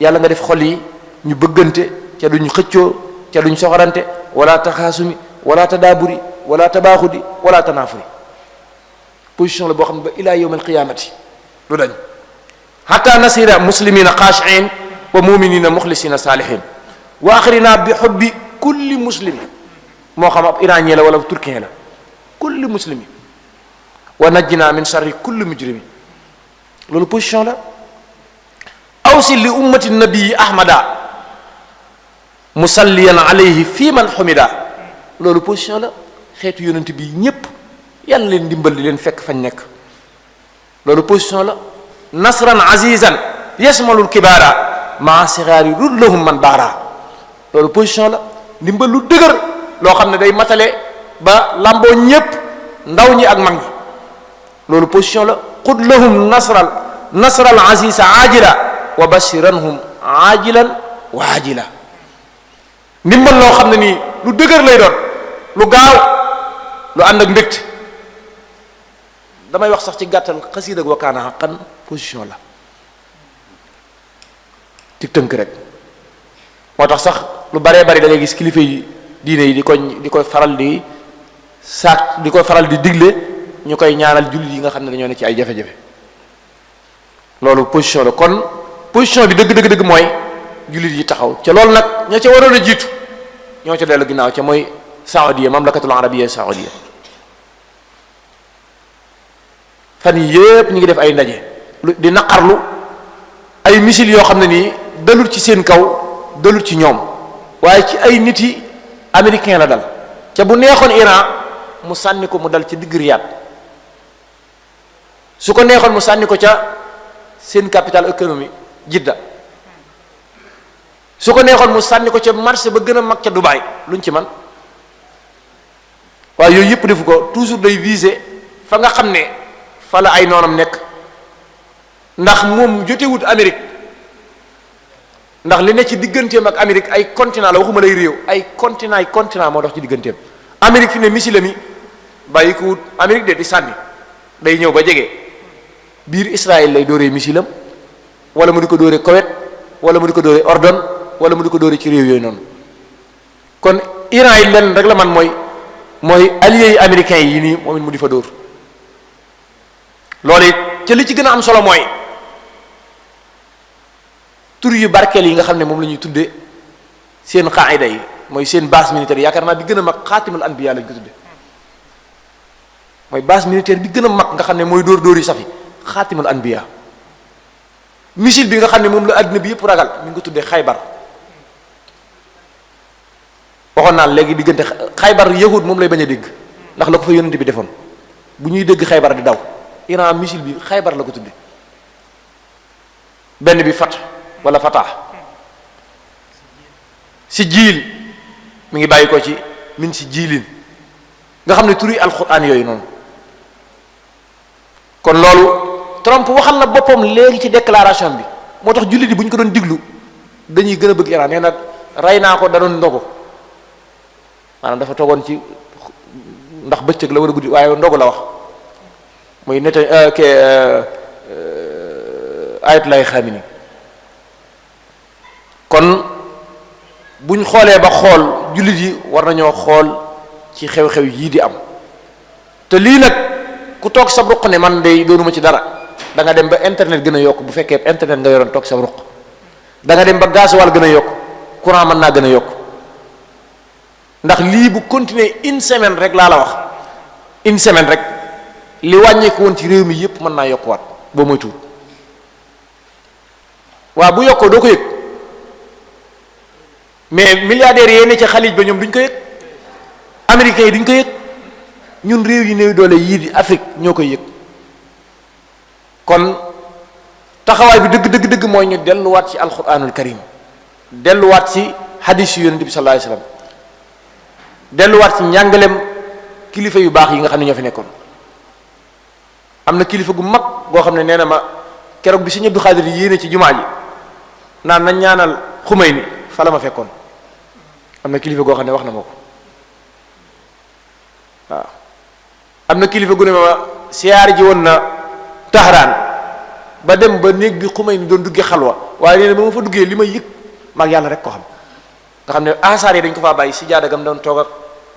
yàlla nga def xol yi ñu bëggante ca duñu xëccoo ca duñ soxorante wala taxaasumi wala tadaaburi wala tabaaxudi wala tanaafuri position la boo xam ne ba ila yawm alqiyamati du dañ hatta nasira muslimina xaashiin wa muminina muxlisina saalihin wa axrina bi xubbi kulli muslimi moo xam ab iranien la wala turkien la kulli muslimi wa najjina min sharri kulli mujrimi loolu position la awsi li ummati nabii ahmada musalliyan alayhi fi man xumida loolu position la xeetu yonent bi ñépp yàlla leen dimbal di leen fekk fañ nekk loolu position la nasran azizan yasmalul kibaara maa sigaari rullahum man baara loolu position la ndimbal lu dëgër loo xam ne day matale ba lamboo ñépp ndaw ñi ak mag ñi loolu position la xud lahum nasral aziza ajila wa bashiranhum ajilan wa ajila ndimbal loo xam ne nii lu dëgër lay doon lu gaaw lu ànd ak mbégte damay wax sax ci gàttal xasiid ak wakaana xaqan position la ci tënk rek moo tax sax lu baree bari da ngay gis kilifa yi diine yi di koy faral di digle ñu koy ñaanal jullit yi nga xam ne dañoo ne ci ay jafe-jafe loolu position la kon position bi dëgg mooy jullit yi taxaw ca loolu nag ña ca waroon a jiitu ñoo ca dellu ginnaaw ca mooy Saoudia mamlakatul arabia Saoudia fan yii yépp ñu ngi def ay ndaje di naqarlu ay missile yoo xam ne nii dalul ci seen kaw dalul ci ñoom waaye ci ay nit yi américain la dal ca bu neexoon Iran mu sànni ko mu dal ci digg Riyad su ko neexoon mu sànni ko ca seen capital économie Jidda su ko neexoon mu sànni ko ca marché ba gën a mag ca Dubaï luñ ci man waaye yooyu yëpp defu ko toujours day viser fa nga xam ne fa la ay noonam nekk ndax moom jotewut Amérique ndax li ne ci digganteem ak Amérique ay continent la waxuma lay réew ay continent moo dox ci digganteem Amérique fi ne missile mi bàyyi ko wut Amérique de di sànni day ñëw ba jege biir Israël lay dooree missilam wala mu di ko dooree Koweït wala mu di ko dooree Ordon wala mu di ko dooree ci réew yooyu noonu kon Iran yi lenn rek la man mooy alliés yi américains yi nii moom it mu di fa dóor loolu it ca li ci gën a am solo mooy tur yu barkeel yi nga xam ne moom la ñuy tuddee seen qaida yi mooy seen base militaire yaakaar naa bi gën a mag xaatimul anbiya lañ ko tuddee mooy base militaire bi gën a mag nga xam ne mooy dóor yi safi xaatimul anbiya missile bi nga xam ne moom la àddina bi yëpp ragal mi ngi ko tuddee Xaybar waxoon naa léegi diggante Xaybar yahud moom lay bañ a dégg ndax la ko fa yonent bi defoon bu ñuy dégg Xaybar di daw Iran missile bi Xaybar la ko tuddee benn bi fat wala fatah si jiil mi ngi bàyyi ko ci min si jiilin nga xam ne turi alquran yooyu noonu kon loolu Trump waxal na boppam léegi ci déclaration bi moo tax jullit yi bu ñu ko doon diglu dañuy gën a bëgg Iran nee na rey naa ko da doon ndogu maanaam dafa toogoon ci ndax bëccëg la wala guddi waaye ndogu la wax muy nete ayat lay xamini kon buñ xoolee ba xool jullit yi war nañoo xool ci xew-xew yii di am te lii nag ku toog sa ruq ne man de doonuma ci dara da nga dem ba internet gën a yokk bu fekkee internet nga yoroon toog sa ruq da nga dem ba gasoil gën a yokk courant mën naa gën a yokk ndax lii bu continuer une semaine rek laa la wax une semaine rek li wàññeeku woon ci réew mi yépp mën naa yokkuwaat boo moy tuut waaw bu yokkoo doo ko yëg mais milliardaires yee ne ci xalij ba ñoom duñ ko yëg américains yi duñ ko yëg ñun réew yi néew doole yii di Afrique ñoo koy yëg kon taxawaay bi dëgg mooy ñu delluwaat ci alquranul karim delluwaat ci hadis yu yonent bi sallallahu alayhi wasallam delluwaat ci njàngalem kilifa yu baax yi nga xam ne ñoo fi nekkoon am na kilifa gu mag goo xam ne nee na ma keroog bi Sëriñ Abdou Khadir yéene ci jumaa ji naan nañ ñaanal Xumayni fa la ma fekkoon am na kilifa goo xam ne wax na ma ko waaw am na kilifa gu ne ma siyaar ji woon na Tahraan ba dem ba néeg bi Xumayni doon duggee xalwa waaye nee na ba ma fa duggee li ma yëg maag yàlla rek ko xam nga xam ne asaar yi dañ ko faa bàyyi si jaadagam doon toog ak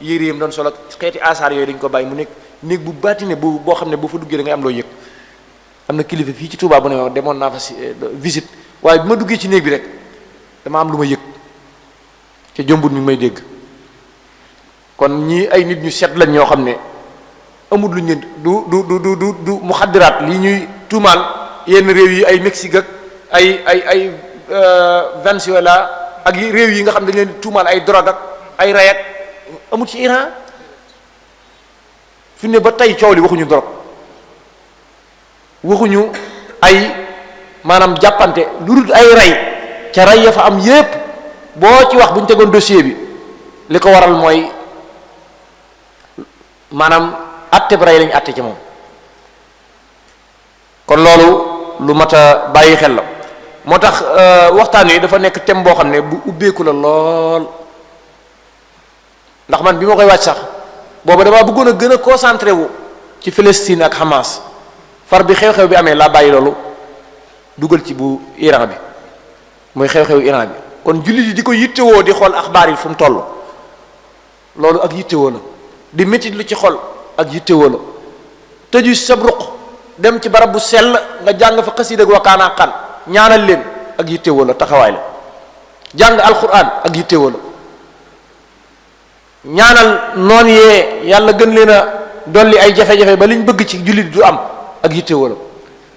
yéreem doon sol ak xeeti asaar yooyu dañ ko bàyyi mu nekk néeg bu baatine boo xam ne boo fa duggee da ngay am loo yëg. am na kilifa fii ci Touba bu ne ma demoon naa fa si visite waaye bi ma duggee ci néeg bi rek dama am lu ma yëg te jombut mi ngi may dégg kon ñii ay nit ñu set lañ ñoo xam ne amul lu ñu du muxaddiraat lii ñuy tuumaal yenn réew yi ay Mexique ak ay Venezuela ak réew yi nga xam ne dañ leen di tuumaal ay drogue ak ay ray ak amul ci Iran fi ne ba tey coow li waxuñu drogue waxuñu ay maanaam jàppante lu dul ay rey ca rey ya fa am yépp boo ci wax bu ñu tegoon dossier bi li ko waral mooy maanaam atte bi rey lañu atte ci moom kon loolu lu mat a bàyyi xel la moo tax waxtaan wi dafa nekk thème boo xam ne bu ubbeeku la lool ndax man bi ma koy wàcc sax booba damaa bëggoon a gën a concentré wu ci Palestine ak Hamas far bi xew-xew bi amee laa bàyyi loolu dugal ci bu Iran bi muy xew-xew Iran bi kon jullit yi di ko yittewoo di xool axbaar yi fu mu toll loolu ak yittewoo la di métit lu ci xol ak yittewoo la tëju sab ruq dem ci barab bu sell nga jàng fa xasiid ak wakaana xan ñaanal leen ak yittewoo la taxawaay la jàng alquran ak yittewoo la ñaanal noon yee yàlla gën leen a dolli ay jafe-jafe ba liñ bëgg ci jullit du am ak yittewoo la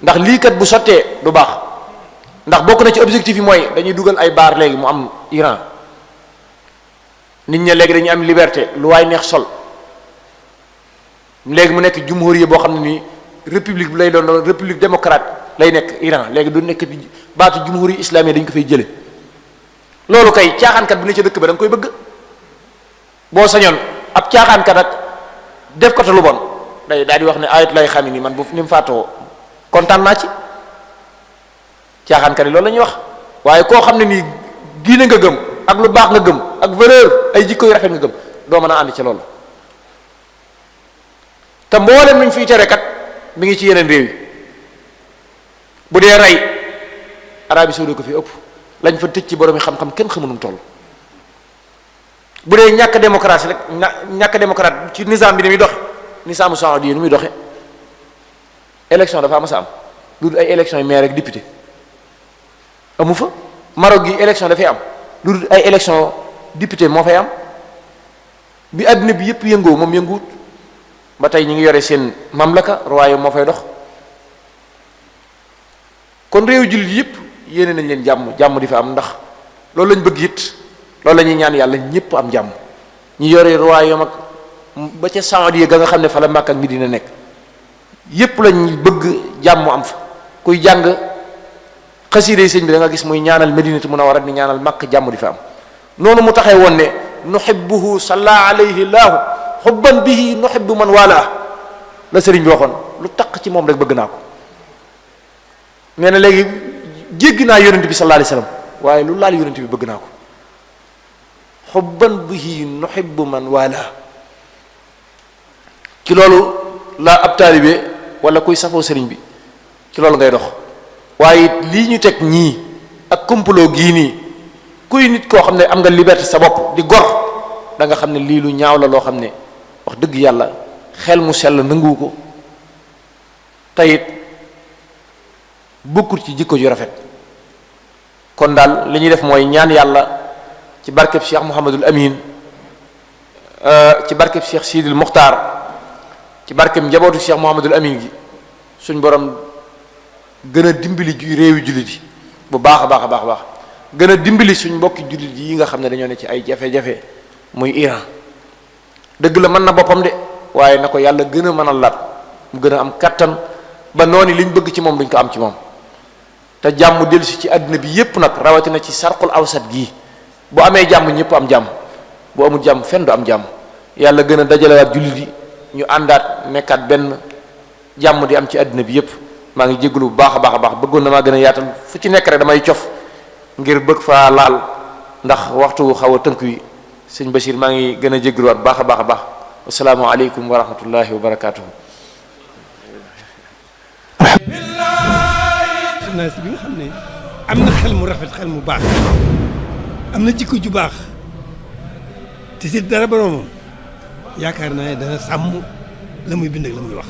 ndax lii kat bu sottee du baax ndax bokk na ci objectif yi mooy dañuy dugal ay baar léegi mu am Iran nit ña léegi dañuy am liberté lu waay neex sol léegi mu nekk jumhuriya boo xam ne nii république bi lay doon république démocrate lay nekk Iran léegi du nekk baatu jumhuriya islamique dañ ko fay jële loolu kay caaxaankat bu ne ca dëkk ba da nga koy bëgg boo sañoon ab caaxaankat ak def ko te lu bon day daal di wax ne ayat lay xam ni man bu ni mu faatoo kontaan naa ci caaxaankat yi loolu la ñuy wax waaye koo xam ne nii diine nga gëm ak lu baax nga gëm ak valeur ay jikko yu rafet nga gëm doo mën a ànd ci loolu te mboolem luñ fiy tere kat mi ngi ci yeneen réew yi bu dee rey Arabie Saoudite ko fi ëpp lañ fa tëj ci borom yi xam-xam kenn xamu nu mu toll bu dee ñàkk démocratie rek ñàkk démocrate ci nizam bi ni muy doxe nisaamu saudi ni muy doxe élection dafa mas a am lu dul ay élection yi maire ak député amu fa Maroc gi élection dafay am lu dul ay élection député moo fay am bi àddina bi yépp yëngoo moom yënguwut ba tey ñu ngi yore seen mamlaka royaume moo fay dox kon réew jullit yépp yéene nañ leen jàmm di fa am ndax loolu lañ bëgg it loolu la ñuy ñaan yàlla ñépp am jàmm ñi yore royaume ak ba ca Saudi ga nga xam ne fa la Makka ak Medina nekk yépp lañ bëgg jàmm am fa kuy jàng xasiida sëñ bi da nga gis muy ñaanal Madinatu Munawwara ni ñaanal Makka jàmm di fa am noonu mu taxee woon ne nuhibbuhu salla alayhi laahu xubban bihi nuhibbu man wala la sëriñ bi waxoon lu taq ci moom rek bëgg naa ko nee na léegi jéggi naa yonent bi sallallahu alayhi wasallam waaye lu laal yonent bi bëgg naa ko xubban bihi nuhibbu man wala ci loolu la ab taalibe wala kuy safoo sëriñ bi ci loolu ngay dox waaye lii ñu teg ñii ak complot gii nii kuy nit koo xam ne am nga liberté sa bopp di gor da nga xam ne lii lu ñaaw la loo xam ne wax dëgg yàlla xel mu sell nanguwu ko tayit bokkul ci jikko ju rafet kon daal li ñuy def mooy ñaan yàlla ci barkeb Cheikh Mouhamadul Amin ci barkeb Cheikh Sidil Muxtaar ci barkeb njabootu Cheikh Mouhamadul Amin gi suñ borom gën a dimbali réewi jullit yi bu baax a baax a baax a baax gën a dimbali suñ mbokki jullit yi nga xam ne dañoo ne ci ay jafe-jafe muy Iran dëgg la mën na boppam de waaye na ko yàlla gën a mën a lat mu gën a am kattan ba noonu liñ bëgg ci moom duñ ko am ci moom te jàmm dellusi ci àddina bi yépp nag rawatina ci sarqul awsat gii bu amee jàmm ñëpp am jàmm bu amul jàmm fenn du am jàmm yàlla gën a dajalewaat jullit yi ñu àndaat nekkaat benn jàmm di am ci àddina bi yépp maa ngi jégalu bu baax a baax a baax bëggoon na maa gën a yaatal fu ci nekk rek damay cof ngir bëgg faa laal ndax waxtu xaw a tënk wi sëñ Bachir maa ngi gën a jégaluwaat baax a baax a baax asalaamaaleykum wa rahmatullahi wa barakaatuhu. journaliste bi nga xam ne am na xel mu rafet xel mu baax am na jikko ju baax te si dara boroomam yaakaar naa ne dana sàmm la muy bind ak la muy wax.